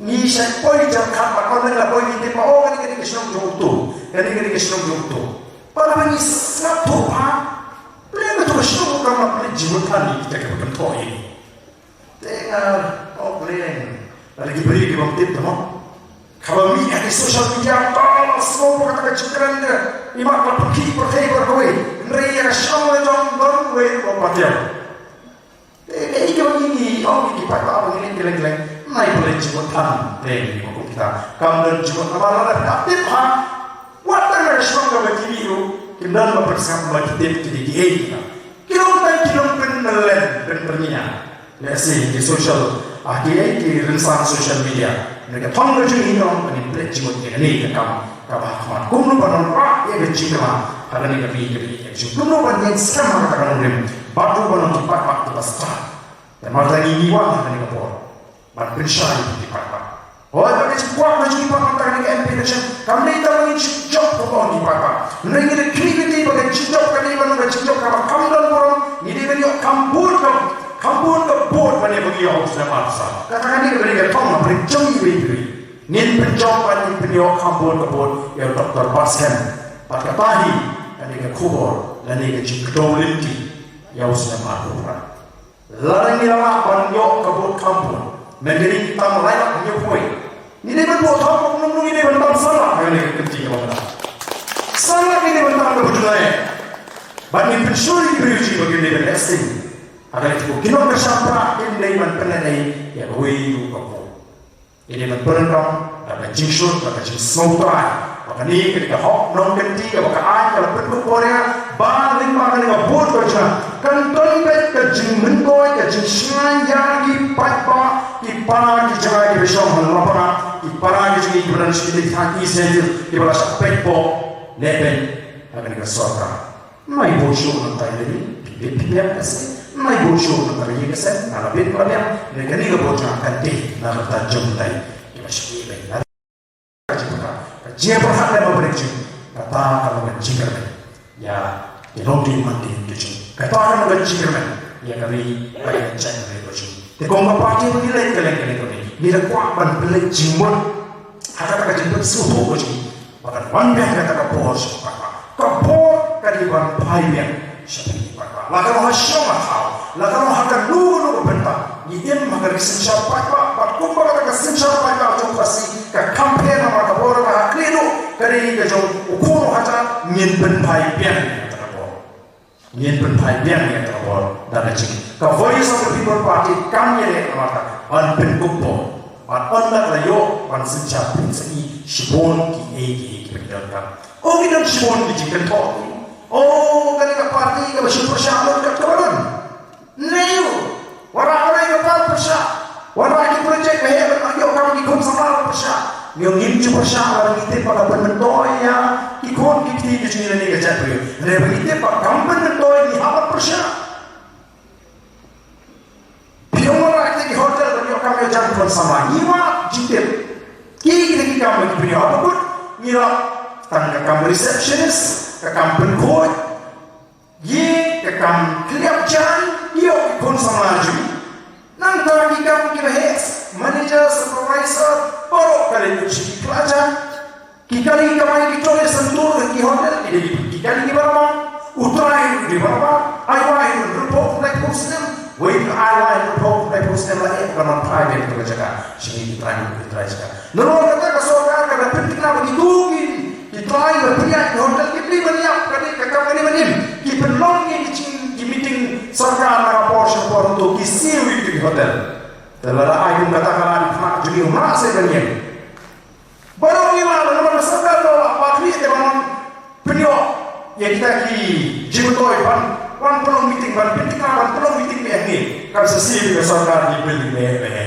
Ngi shait poi jingkhat bad kawei la poi ngi tip ba, oh, kane ka dei ka shnong jong uto, kane ka dei ka shnong jong uto. Bad haba ngi sngap thuh bha, pyrshah ka shnong, kam la pynleit jingmut, kane kita kiba kynthoh ïa ngi. Te nga ong, pyrshah lada ki briew kibym tip te mo. Kaba mih ha ki social media, ba la sngew ba kata ka jingkren ka, i mat la pyrkhi pyrthei bad kawei. Hynrei ïa ka shnong la jong don uwei ruh uba patiaw. Te kaei kaba ngi, ngi ong ïa ki paidbah ba ngi leit kylleng kylleng, nai pynleit jingmut than, te ngi ong kum kita. Kam don jingmut namar lada phi la tip ha wat tang ka shnong kaba ki mih ruh, kim don ba pynsngap ba ki tip ki dei kiei kita. Ki long tang ki long pynmlien, pynpyrñiang. Lehse ki social, ah, ki, ki rynsan social media. Ngi ka thong ka jong ngi, ngi ong ba ngin pynleit jingmut ïa kane ka kam kaba ha khmat. Kumno ban wanrah ïa ka jingkylla ha kane ka ri, ka ri, ka jong kumno ban ïeng skhem ha kata ka nongrim. Bad ruh ban long ki paidbah kiba stad. Te namar kata ngi, ngi wan ha kane ka por ban pynshai ïa ki paidbah. Hooid, ba ka jingkwah ka jong ngi pat mynta kane ka M P election kam dei tang ba ngin shu jop kumba ong ki paidbah. Hynrei ngi dei khmih, ngi dei ba ka jingjop ka dei ban long ka jingjop kaba kham don burom, ngi dei ban ïoh kham bun ka, kham bun ka vote ban ïa, ban ïoh u snem arphew saw. Kata ka dei kaba dei ka thong ba pynjop ïa ngi. Ngin pynjop ban ngin pynïoh kham bun ka vote ïa u Doctor Batskhem. Bad kata hi ka dei ka khubor lane ka jingkdew lynti ïa u snem arphew phra. Lada ngi la lah ban ïoh ka vote kham bun, mynta ngi tam lai lak hynñiew poi. Ngi dei ban buh thok, ngi dei ban tam san lak, ngi dei ban kynti ka bynta. San lak ngi dei ban tam ka bynta. Ban ngin pynshlur ïa ki briew jong ngi ba kin dei ban leh sting. Haba ki nongkyrshan pra kin dei ban pynlehnoh ïa kawei ruh ka vote. Ngi dei ban pynrem da ka jingshlur, da ka jingsngewthuh ba kane ka dei ka hok nongkynti kaba ka aiñ ka la pynkup bor ïa nga, ba lyngba kane ka vote ka jong nga kan don beit ka jingmyntoi, ka jingshngaiñ ïa ki paidbah, ki para ki jong nga kiba shong ha Lapangap, ki para ki jong ngi kiba don sha ki thaiñ East Jaintia Hills kiba la shah peit bok, leh beit ha kane ka sorkar. Nai bun shuh nangta ïa ngi, phi phi phi phi. Nai bun shuh nangta ïa ngi, ka seng na la bit ba biang. Nai kane ka bun shuh nangta ïa ngi, na la ta jong nai. Ki ba shi ngi. Jingpyrkhat lem ha bynta jong ngi, kata ka long ka jingkyrmen ïa ki longdien mandien ki jong ngi. Kata ka long ka jingkyrmen ïa ka ri bad ïa ka jaitbynriew ka jong ngi. Te kum ka party ba ngi leit kylleng kylleng kane, ngi la kwah ban pynleit jingmut ha kata ka jingpynsngewthuh ka jong ngi ba kan wan biang kata ka bor sha ka paidbah. Ka bor ka dei ban phai biang sha phi ki paidbah. La ka long ha shong ha thaw, la ka long ha kano kano ka bynta, ngi im ha ka ri synshar paidbah, bad kumba kata ka synshar paidbah jong Khasi ka campaign namar ka bor ka ha khlieh ruh ka dei ka jong u khun u hajar, ngin pynphai biang ïa kata ka bor. Ngin pynphai biang ïa kata ka bor da ka jing. Ka Voice of the People Party kam ïaleh namar kata ban pynkup bor. Bad ynda la ïoh ban synshar pynshai shibun kiei kiei kiba ngi donkam. Oh, ngi don shibun ki jingkynthoh. Oh, kane ka party kaba shu pyrshah lut kat kaba don. Neu, wanrah, wanrah ïa ka pyrshah. Wanrah ki project ba heh ban ïoh kam ki khun samla ban pyrshah. Ngi ong ngim ju pyrshah lada ngi tip ba ka pynmyntoi ïa ki khun ki kti ki jong ngi lane ka jaitbynriew. Hynrei ba ngi tip ba kam pynmyntoi ngi hap ban pyrshah. Phi ong wanrah kita ki hotel ban ïoh kam ïoh jam ki khun samla. Ngi wad jingtip. Ki kita ki kam ba ki pynïoh ha kut. Ngi lap tang ka kam receptionist, ka kam pynkhuid. Ïa ka kam kylliap jan ïa ki khun samla jong ngi. Nangta ki kam kiba heh, manager, supervisor, baroh ka leit sha ki khlajat. Ki kali kamai ki troi santur ki hotel ki dei ki kali kiba rama. U trai kiba rama. Ai wai hynriewphew khyndai phew snem. Wei ai wai hynriewphew khyndai phew snem la eh ka ban trai bad ka jaka. Sha ki trai ki trai jaka. Nalor kata ka sorkar ka da pyntikna ba kito ki, ki trai ba pynïaid ki hotel kim dei ban ïap, ka dei ka kam ka dei ban im. Ki pynlong ïa ki jing, ki meeting sorkar na ka por sha ka por, to ki siew ïa ki hotel. Te lada ai kum kata ka la dei khmat jong ngi, ym lah seh ban ïem. Baroh ngi lah, lada sorkar la lah, ba khlieh te ban pynïoh ïa kita ki jingmyntoi ban, ban pynlong meeting, ban pyntikna ban pynlong meeting ne hangne. Kam sa siew ïa ka sorkar, ki bill ne ne.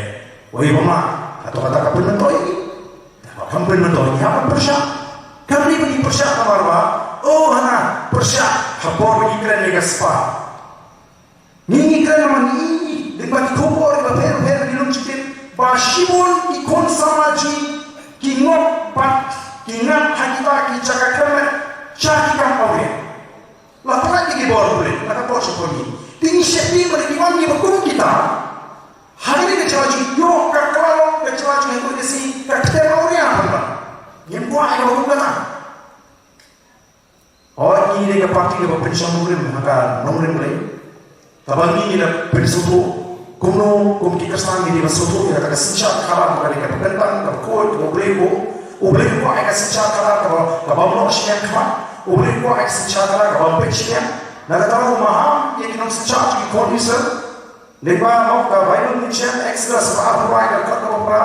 Wei ba ma, hato kata ka pynmyntoi? Kam pynmyntoi, ngi hap ban pyrshah. Kam dei ba ngi pyrshah namar ba, oh, hana pyrshah ha por ba ngi kren ïa ka spah. Ngi, ngi kren namar ngi, lyngba ki khubor kiba pher pher, ngi lum jingtip ba shibun ki khun samla jong ngi ki ngop bad ki ngat ha kita ki jaka kyrmen sha ki kam awria. La pynlait ïa ki bor pule, la ka bor sha pule. Te ngi sheptieng ba ki wan kiba kum kita ha kane ka jylla jong ngi, ïoh ka kylla long ka jylla jong ngi, ka si ka ktem awria pynban. Ngim kwah ïa kaba kum kata. Hooid, ngi dei ka party kaba pynshong nongrim ha ka nongrim Blei. Kaba ngi, ngi da pynsngewthuh kumno kum ki Khristan ngi dei ban sngewthuh ïa kata ka synshar khadar, ka dei kaba kyntang, kaba khuid, kaba U Blei u, U Blei u kwah ïa ka synshar khadar kaba, kaba ym noh shiliang khmat. U Blei u kwah ïa ka synshar khadar kaba ym peit shiliang. Na kata ruh u maham ïa ki nongsynshar jong ki khun Israel. Lyngba, mo, ka Baibl ngi shem, Exodus arphew lai, dkhot kaba phra.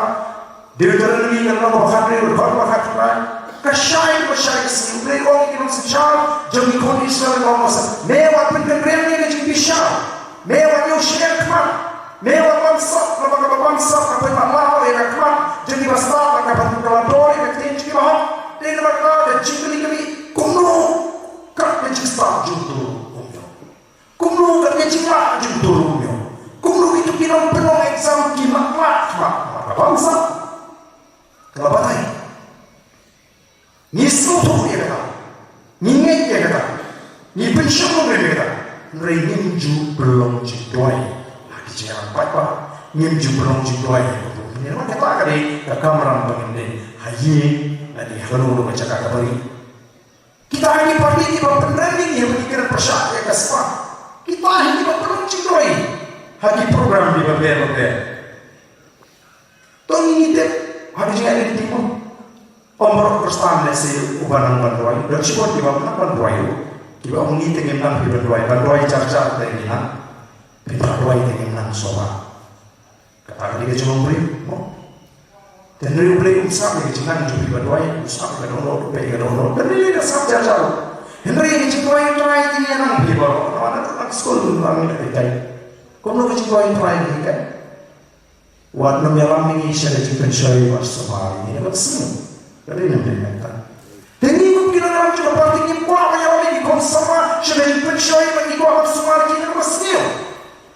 Deuteronomy ka lynnong kaba khathynriew, dkhot kaba khatkhyndai. Ka shai, ka shai ka sngi, U Blei u ong ïa ki nongsynshar jong ki khun Israel, u ong, me wat pynkynriang ïa ka jingbishar. Me wat ïoh shiliang khmat. Me wat bamsap, namar kaba bamsap ka pynmatlah ïa ka khmat jong ki bastad, ka pynkylla dor ïa ka ktien jong ki bahok. Dei namar kata ka jingkylli ka mih, kumno kat ka jingstad jong uto u ong ïa. Kumno kat ka jinglah jong uto u ong ïa. Kumno kito ki nongpynlong exam ki matlah khmat, namar ka bamsap. Ka la batai. Ngi sngewthuh ïa kata. Ngi ngeit ïa kata. Ngi pynshong nongrim ïa kata. Hynrei ngim ju pynlong jingduwai ha ki jingïalang paidbah. Ngim ju pynlong jingduwai ha ka pyrthei. Namar kata ka dei ka kamram ba ngin dei ha ïing lane ha kano kano ka jaka kaba ri. Kita hi ki party kiba pynrem ïa ngi ba ngi kren pyrshah ïa ka spah. Kita hi kiba pynlong jingduwai ha ki program kiba bun ba bun. To ngi tip ha ki jingïaid lynti mo. Ym baroh Khristan lehse uba nang ban duwai. Don shibun kiba nang ban duwai ruh. Kiba ong ngi te ngim nang phi ban duwai. Ban duwai jar jar te ngi nang. Phi ban duwai te ngim nang shuwa. Kata ka dei ka jinglong briew mo. Te hynrei U Blei um sap ïa ka jingnang jong phi ban duwai. Um sap ïa ka download, peit ïa ka download. Te hynrei ka sap jar jar. Hynrei ka jingduwai U Trai te ngi nang phi baroh. Namar nang skul nang ïa ka dei. Kumno ka jingduwai U Trai te ngi kai. Wat nym ïalam ïa ngi sha ka jingpynshoi, wat sumar ïa ngi, wat sngew. Ka dei namar kata. Te ngi kum ki nongïalam jong ka party ngim kwah ban ïalam ïa ki khun samla sha ka jingpynshoi, ba ngi kwah ban sumar ïa ki na kaba sniew.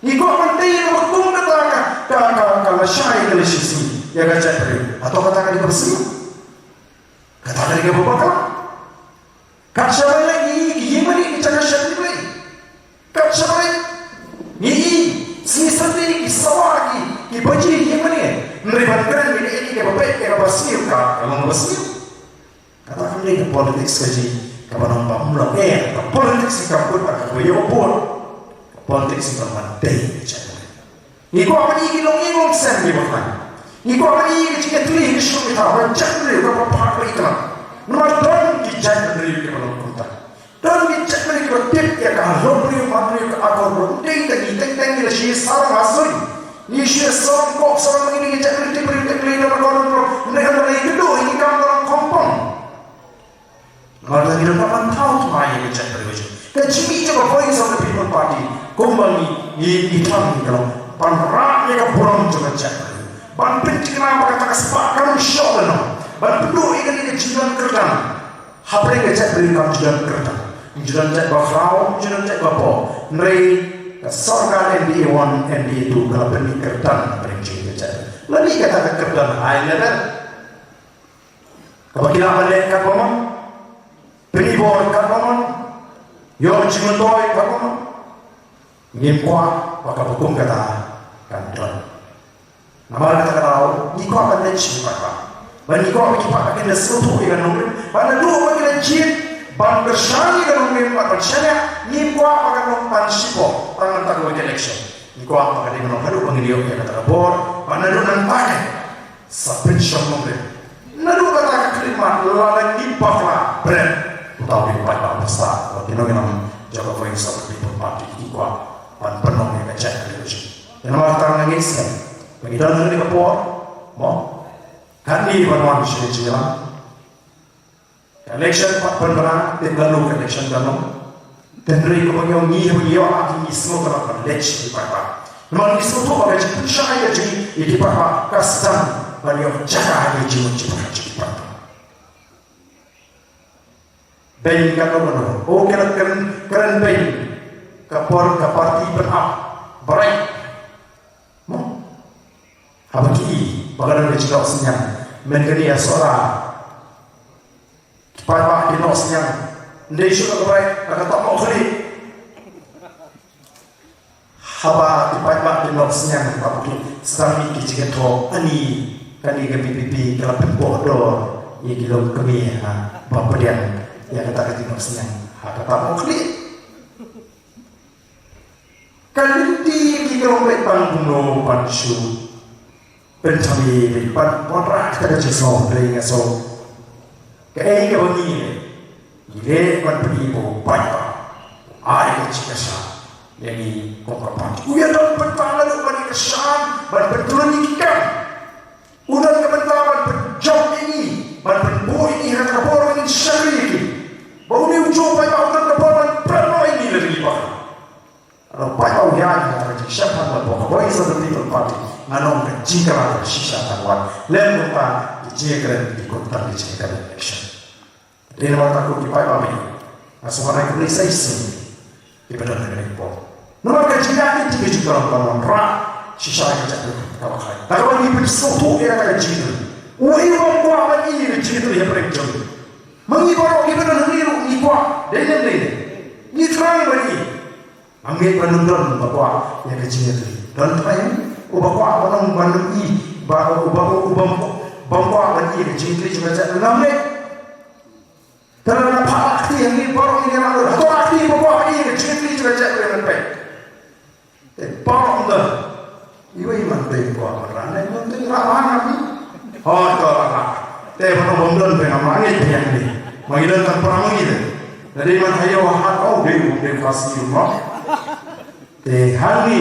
Ngi kwah ban tei ïa kaba kum kata ka, ka, ka, ka lashai ka lashisngi ïa ka jaitbynriew. Hato kata ka dei kaba sniew? Kata ka Kaba bakla. Kat shaba leh ngi ïohi ki ïing mane ki jaka shad ki blei. Kat shaba leh ngi ïohi sngi Sunday ki sawa ki ki baje ïing mane. Hynrei ban kren ïa kaei kaei kaba beit, kaei kaba sniew, ka long kaba sniew. Kata kam dei ka politics ka jong ngi kaba nang ba mlok eh ka politics ka kut ka kaba ïoh bor. Ka politics ka man dei ka jong ngi. Ngi kwah ban ïohi ki longïing longsem kiba khlaiñ. Ngi kwah ban ïohi ki jingïatylli ki shnong ki thaw, ban jaitbynriew kaba phah ba iklam. Namar don ki jaitbynriew kiba long kumta. Don ki jaitbynriew kiba tip ïa ka longbriew manbriew ka akor ba ym dei tang ngi, teng teng ngi la shu ïasarong ha suiñ. Ngi shu ïasarong kop sarong ngi, ngi jaitbynriew tip briew tip briew namar ka long briew. Ym dei ka dei ka dei ngi kam ka long kompong. Namar ngi donkam ban thaw thymmai ïa ka jaitbynriew. Ka jingmih jong ka Voice of the People Party kumba ngi, ngi, ngi thrang ngi ka long ban rah ïa ka burom jong ka jaitbynriew. Ban pynthikna ba kata ka spah kan ym shoh lano. Ban pynduh ïa kane ka jingdon kyrdan. Hapdeng ka jaitbynriew kam ju don kyrdan. Ju don jait ba khraw, ju don jait ba poh. Hynrei ka sorkar M D A one, M D A two ka la pynmih kyrdan hapdeng jong ka jaitbynriew. La mih kata ka kyrdan high level. Kaba ki lah ban leh katba mon, pyni bor katba mon, ïoh jingmyntoi katba mon. Ngim kwah ba kaba kum kata kan don. Namar kata ka daw ngi kwah ban leit sha ki paidbah, ba ngi kwah ba ki paidbah kin da sngewthuh ïa ka nongrim, ba naduh ba ki la jied ban kyrshan ïa ka nongrim bad ban shaniah, ngim kwah ba kan long tang shipor tang mynta ka election. Ngi kwah ba ka dei ban long haduh ba ngin ïoh ïa kata ka bor, ba naduh nangta sa pynshong nongrim. Naduh kata ka khyllipmat lada ngi bakla bret, uta u dei u paidbah ba sah. Wat ïa nongïalam jong ka Voice of the People Party ki kwah ban pynlong ïa ka jaitbynriew. Namar kata nga ngeit skhem ba ngi don hangne ka por, mo, katne ban wan sha ka jingïalam. Ka election pat pynbna, tip lano ka election kan long. Hynrei kaba ngi ong ngi haba ngi ïoh, ngi sngewtynnat ban leit sha ki paidbah. Namar ngi sngewthuh ba ka jingpynshai ka jong ngi ïa ki paidbah ka sdang ban ïoh jaka ha ki jingmut jingpyrkhat jong ki paidbah. Beiñ kano kano, o kren, kren, kren beiñ ka por ka party pynap. Barai. Mo? Haba ki ba ka don ka jingnoh synñiang, men kane ïa Sohra. Ki paidbah ki noh synñiang. Ym dei shuh la ka bai, la ka tap noh khlieh. Haba ki paidbah ki noh synñiang, ki tap noh khlieh, sdang ïa ki jingkyntu, ani kane ka V P P ka la pynpoh dor ïa ki longkmie, ha, ba pdiang ïa kata ka jingnoh synñiang, ha, ka tap noh khlieh. Ka lynti ki ka long beit ban kumno ban shu pynthame beit ban wanrah kata ka jingsngew Blei nga sngew. Kaei kaba ngi leh, ngi leh ban pyni ba u paidbah u ai ka jingkyrshan ïa ngi kum ka party. U ïa don bynta lano ban ïa kyrshan ban pyntylun ïa ki kam. U don ka bynta ban pynjop ïa ngi, ban pynbuh ïa ngi ha ka por ba ngin shakri ïa ki. Ba une u juh paidbah u don ka bor ban pynroi ïa ngi lada ngi bakla. Lada paidbah u ïaid ha ka jingshemphang bad ka Voice of the People Party, nga ong ka jingkylla ka shisha tang wan. Lem kumta ki jingkren ki kut tang ki jingkren election. Dei namar kata ko ki paidbah, nga sngewbha ban ai khublei sa shisien ïa phi ba don ha kane ka por. Namar ka jingïaid lynti ka jingkyrpang ka wanrah shisha ïa ka jaitbynriew kaba khlaiñ. Naba ngi pynsngewthuh ïa kata ka jingïaid lynti. Uei uba kwah ban ïoh ïa ka jingïaid lynti hapdeng jong ngi? Ma ngi baroh kiba don hangne ruh ngi kwah. Dei ne em dei? Ngi thrang ban ïoh. Ngam ngeit ba don ba kwah ïa ka jingïaid lynti. Don trai uba kwah ban ong ban ïoh ba uba uba uba kwah ban ïoh ïa ka jingïaid lynti jong ka jaitbynriew? Ngam ngeit. Te lada phah la kti ha ngi baroh ngi ïa la dur. Hato la kti ba kwah ïa ka jingkti jong ka jaitbynriew ban peit? Te baroh ym don. Iwei man te kwah ban rah ne man te rah ha ngi. Hato la rah. Te ba ym don te ngam ngeit te ïa ngi. Ma ngi don tang para ma ngi te. Lada dei man ha ïew ha hat, oh, dei u dei u Khasi u noh. Te hangne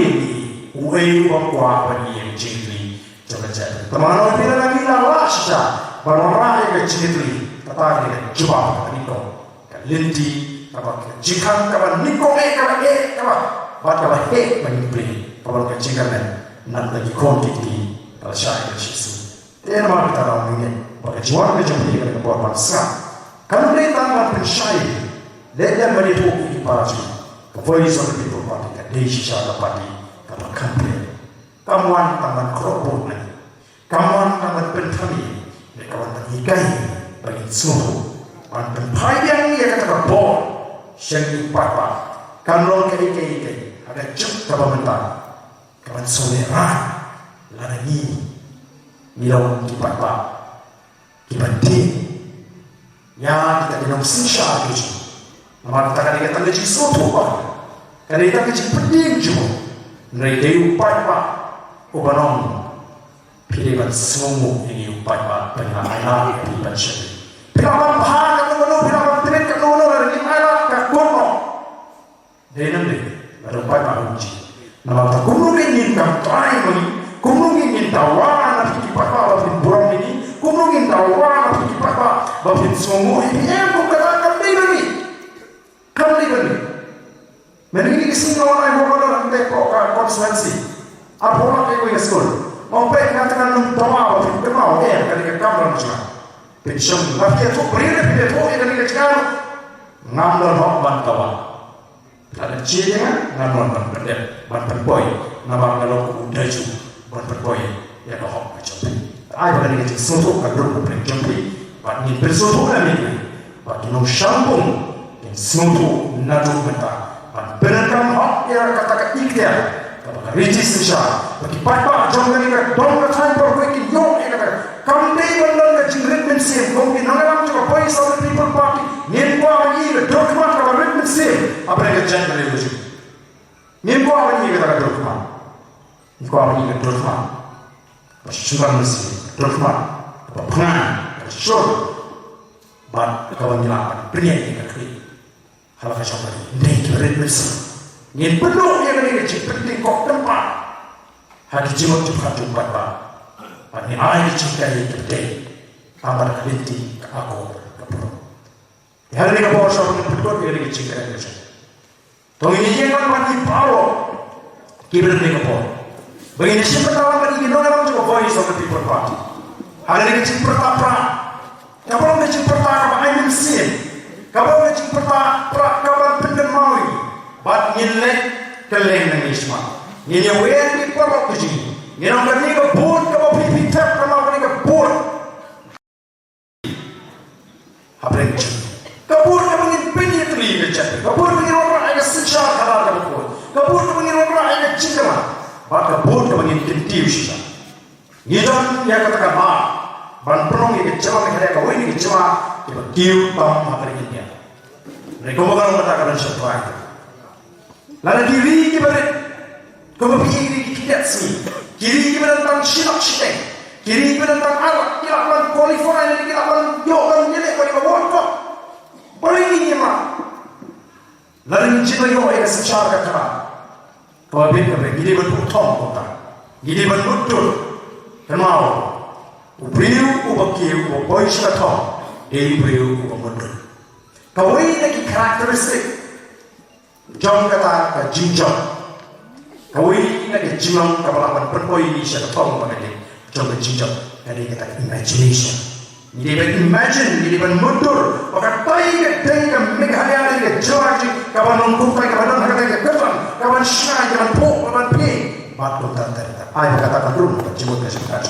uei uba kwah ban ïeng jingkylli jong ka jaitbynriew. Te ma nga ong ïa phi, lada ngi la lah shisha ban wanrah ïa ka jingkylli, kata ka dei ka jubab kaba nyngkong, ka lynti kaba, ka jingkhang kaba nyngkong eh, kaba eh, kaba bad kaba heh ba ngin plie, kaba long ka jingkyrmen na ka bynta ki khun ki kti ba la shah ïa ka shisha. Te namar kata nga ong ïa phi ba ka jingwan ka jong phi ka dei ka por ban sngap. Kam dei tang ban pynshai. Leit lem ban ïathuh ïa ki para jong phi. Ka Voice of the People Party ka dei shisha ka party kaba kham pyrshah. Kam wan tang ban khroh vote na ngi. Kam wan tang ban pynthame. Ka wan ban hikai ba ngin sngewthuh Ban pynphai biang ïa kata ka bor sha ngi u paidbah kam long kaei kaei kaei ha ka juk kaba mynta, kaban sngewlehrain lada ngi, ngi long ki paidbah kiban tieng ïa kita ki nongsynshar ki jong ngi. Namar kata ka dei ka tang ka jingsngewthuh ba ka dei ka tang ka jingpynthiah jong ngi. Hynrei dei u paidbah uba ong, phi dei ban sngewnguh ïa ngi u paidbah, phi la ailad ïa phi ban shakri. Phi la ban bha katno katno, phi la ban tbit katno katno, lada ngim ailad ka kut noh. Dei nang dei, lada u paidbah u ong. Namar kata kumno ngin, ngin kam trai ma ngi, kumno ngin, ngin dawa na phi ki paidbah ba phin burom ïa ngi, kumno ngin dawa na phi ki paidbah ba phin sngewnguh ïa ngi, em, kum kata kam dei ban mih. Kam dei ban mih. Mynta ngi ki sngew nai mo ka dang te ko ka constituency. Arphew lak ïa kawei ka skul. Mo peit nga tang ngan nym dawa ba phin kynmaw, em, ka dei ka kam ban jong nga. Phin shong la phi ïathuh briew, phi ïathuh ïa ka dei ka jingkyrkhu. Ngam don hok ban dawa. Lada jia ïa nga, ngan wan ban pyndep, ban pynpoi, namar nga long u dei ju ban pynpoi ïa ka hok ka jong phi. Ai ba kane ka jingsngewthuh ka dei ka pyrshah jong phi, bad ngin pynsngewthuh na miet, bad ki nongshong shnong kin sngewthuh naduh mynta ban pyndonkam hok ïa kata ka ikhtiar kaba ka riti synshar, ba ki paidbah jong kane ka dong ka thaiñ Mawkyrwat kin ïoh ïa kata. Kam dei ban long ka jingrit mynsiem kum ki nongïalam jong ka Voice of the People Party. Ngim kwah ban ïoh ïa ka dur khmat kaba rit mynsiem hapdeng ka jait ka ri ka jong ngi. Ngim kwah ban ïoh ïa kata ka dur khmat. Ngi kwah ban ïoh ïa ka dur khmat kaba shynrang mynsiem, ka dur khmat kaba phyrnai, kaba shur, bad kaba ngi lah ban pynïaid ïa ka khlieh ha la ka jong ka ri. Ngin rit mynsiem, ngin pynduh ïa kane ka jingpynthikna kaba ha ki jingmut jingpyrkhat jong u paidbah, bad ngin ai ka jingkyrkhu ïa ka pyrthei, tang ban ka lynti ka akor ka burom. Ïa kane ka por sha ngin pynkut ïa kane ka jingkyrkhu. To ngin ïeng lang bad ngi baroh kiba don ha kane ka por, ba ngin ïa shim bynta lang bad ngi ki nongïalam jong ka Voice of the People Party. Ha kane ka jingpyrta pra, kaba long ka jingpyrta kaba ai mynsiem, kaba long ka jingpyrta pra kaba pynkynmaw ïa ngi. Bad ngin leh kylleng na ngi sha ma, ngin ïa wer ïa ki paralok ka jong ngi. Ngin ong kane ka vote kaba phi, phi thep, kaba kane ka vote hapdeng jong ngi. Ka vote kaba ngin pynïatylli ïa ka jait, ka vote kaba ngin wanrah ïa ka synshar khadar kaba khuid, ka vote kaba ngin wanrah ïa ka jingkylla, bad ka vote kaba ngin kyntiew shisha. Ngi don ïa kata ka lad ban pynlong ïa ka jylla Meghalaya kawei na ki jylla kiba kiew tam ha ka ri India. Hynrei kumba ka long kata ka don sha trai. Lada ki ri kiba rit, kumba phi ïohi ki khyndai sngi, ki ri kiba don tang shi lak shiteng, ki ri kiba don tang ar lak, ki lah ban qualify lane ki lah ban ïoh ban ïaleh bad ka World Cup. Balei ngin ïa mad? Lada ngin shu ïoh ïa ka synshar ka khadar kaba bit kaba bit, ngi dei ban buh thong kumta, ngi dei ban mutdur. Kynmaw, u briew uba kiew, uba poi sha ka thong, dei u briew uba mutdur. Kawei na ki characteristic jong kata ka jingjop, kawei na ka jinglong kaba lah ban pynpoi ïa ngi sha ka thong ba ka dei jong ka jingjop, ka dei kata ka imagination. Ngi dei ban imagine, ngi dei ban mutdur ba katai ka dei ka Meghalaya, ka dei ka jylla jong ngi, kaban long kumtai, kaban don ha katai ka kyrdan, kaban shngaiñ, kaban phuh, kaban plie. Bad kumta ter ter. Ai ba kata kan rung ka jingmut ka jingpyrkhat.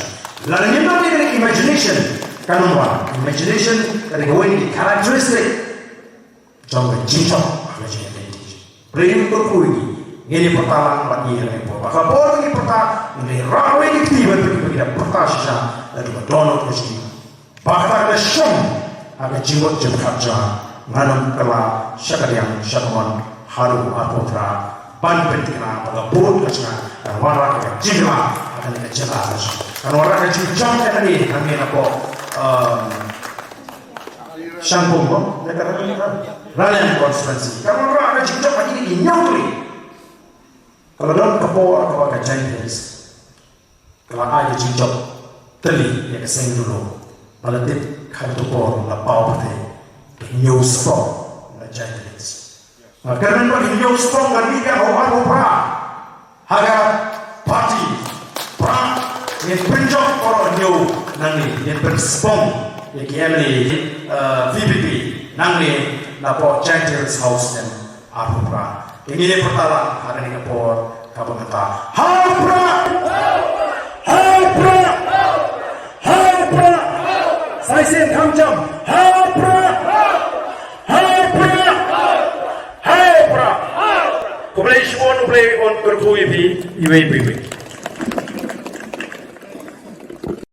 Lada ngim don ïa ka imagination, kan ym wan. Imagination ka dei kawei na ki characteristic jong ka jingjop ha ka jingïaid lynti. Briew kyrkhu ïa ngi, ngin ïa pyrta lang bad ngi ha kane ka por. Ba ka por ba ngi pyrta, ngin ïa rah wei ki kti bad ki, ba ki da pyrta shisha naduh ba dohnud ka jong ngi. Ba kata ka shong ha ka jingmut jingpyrkhat jong nga, ngan ym kylla sha ka liang sha ka mon haduh arphew phra ban pynthikna ba ka vote ka jong nga kan wanrah ka jingkylla ha kane ka jylla ka jong ngi, kan wanrah ka jingjop ka jong ngi, hangne napoh, um, Shangpung, ko, na ka Raliang, Raliang constituency. Ka wanrah ka jingjop ha kine ki hynñiew tylli. Ka la don ka por kaba ka Jaintia Hills ka la ai ka jingjop tylli ïa ka seng Indoh. Ba la tip ha kato ka por la paw pyrthei ka hynñiew spot na Jaintia Hills. Nga kyrmen ba ka hynñiew spot ka mih biang ha u arphew phra. Ha ka party Prah ngin pynjop baroh hynñiew nangne, ngin pynspong ïa ki M L A, eh, V P P nangne napoh Jaintia Hills House Temp arphew phra. Te ngin ïa pyrta lang ha kane ka por kaba mynta. Ha u Prah! Ha u Prah! Ha u Prah! Sa shisien kham jam. Ha u Prah! Pyrkhu ïa phi iwei pa iwei.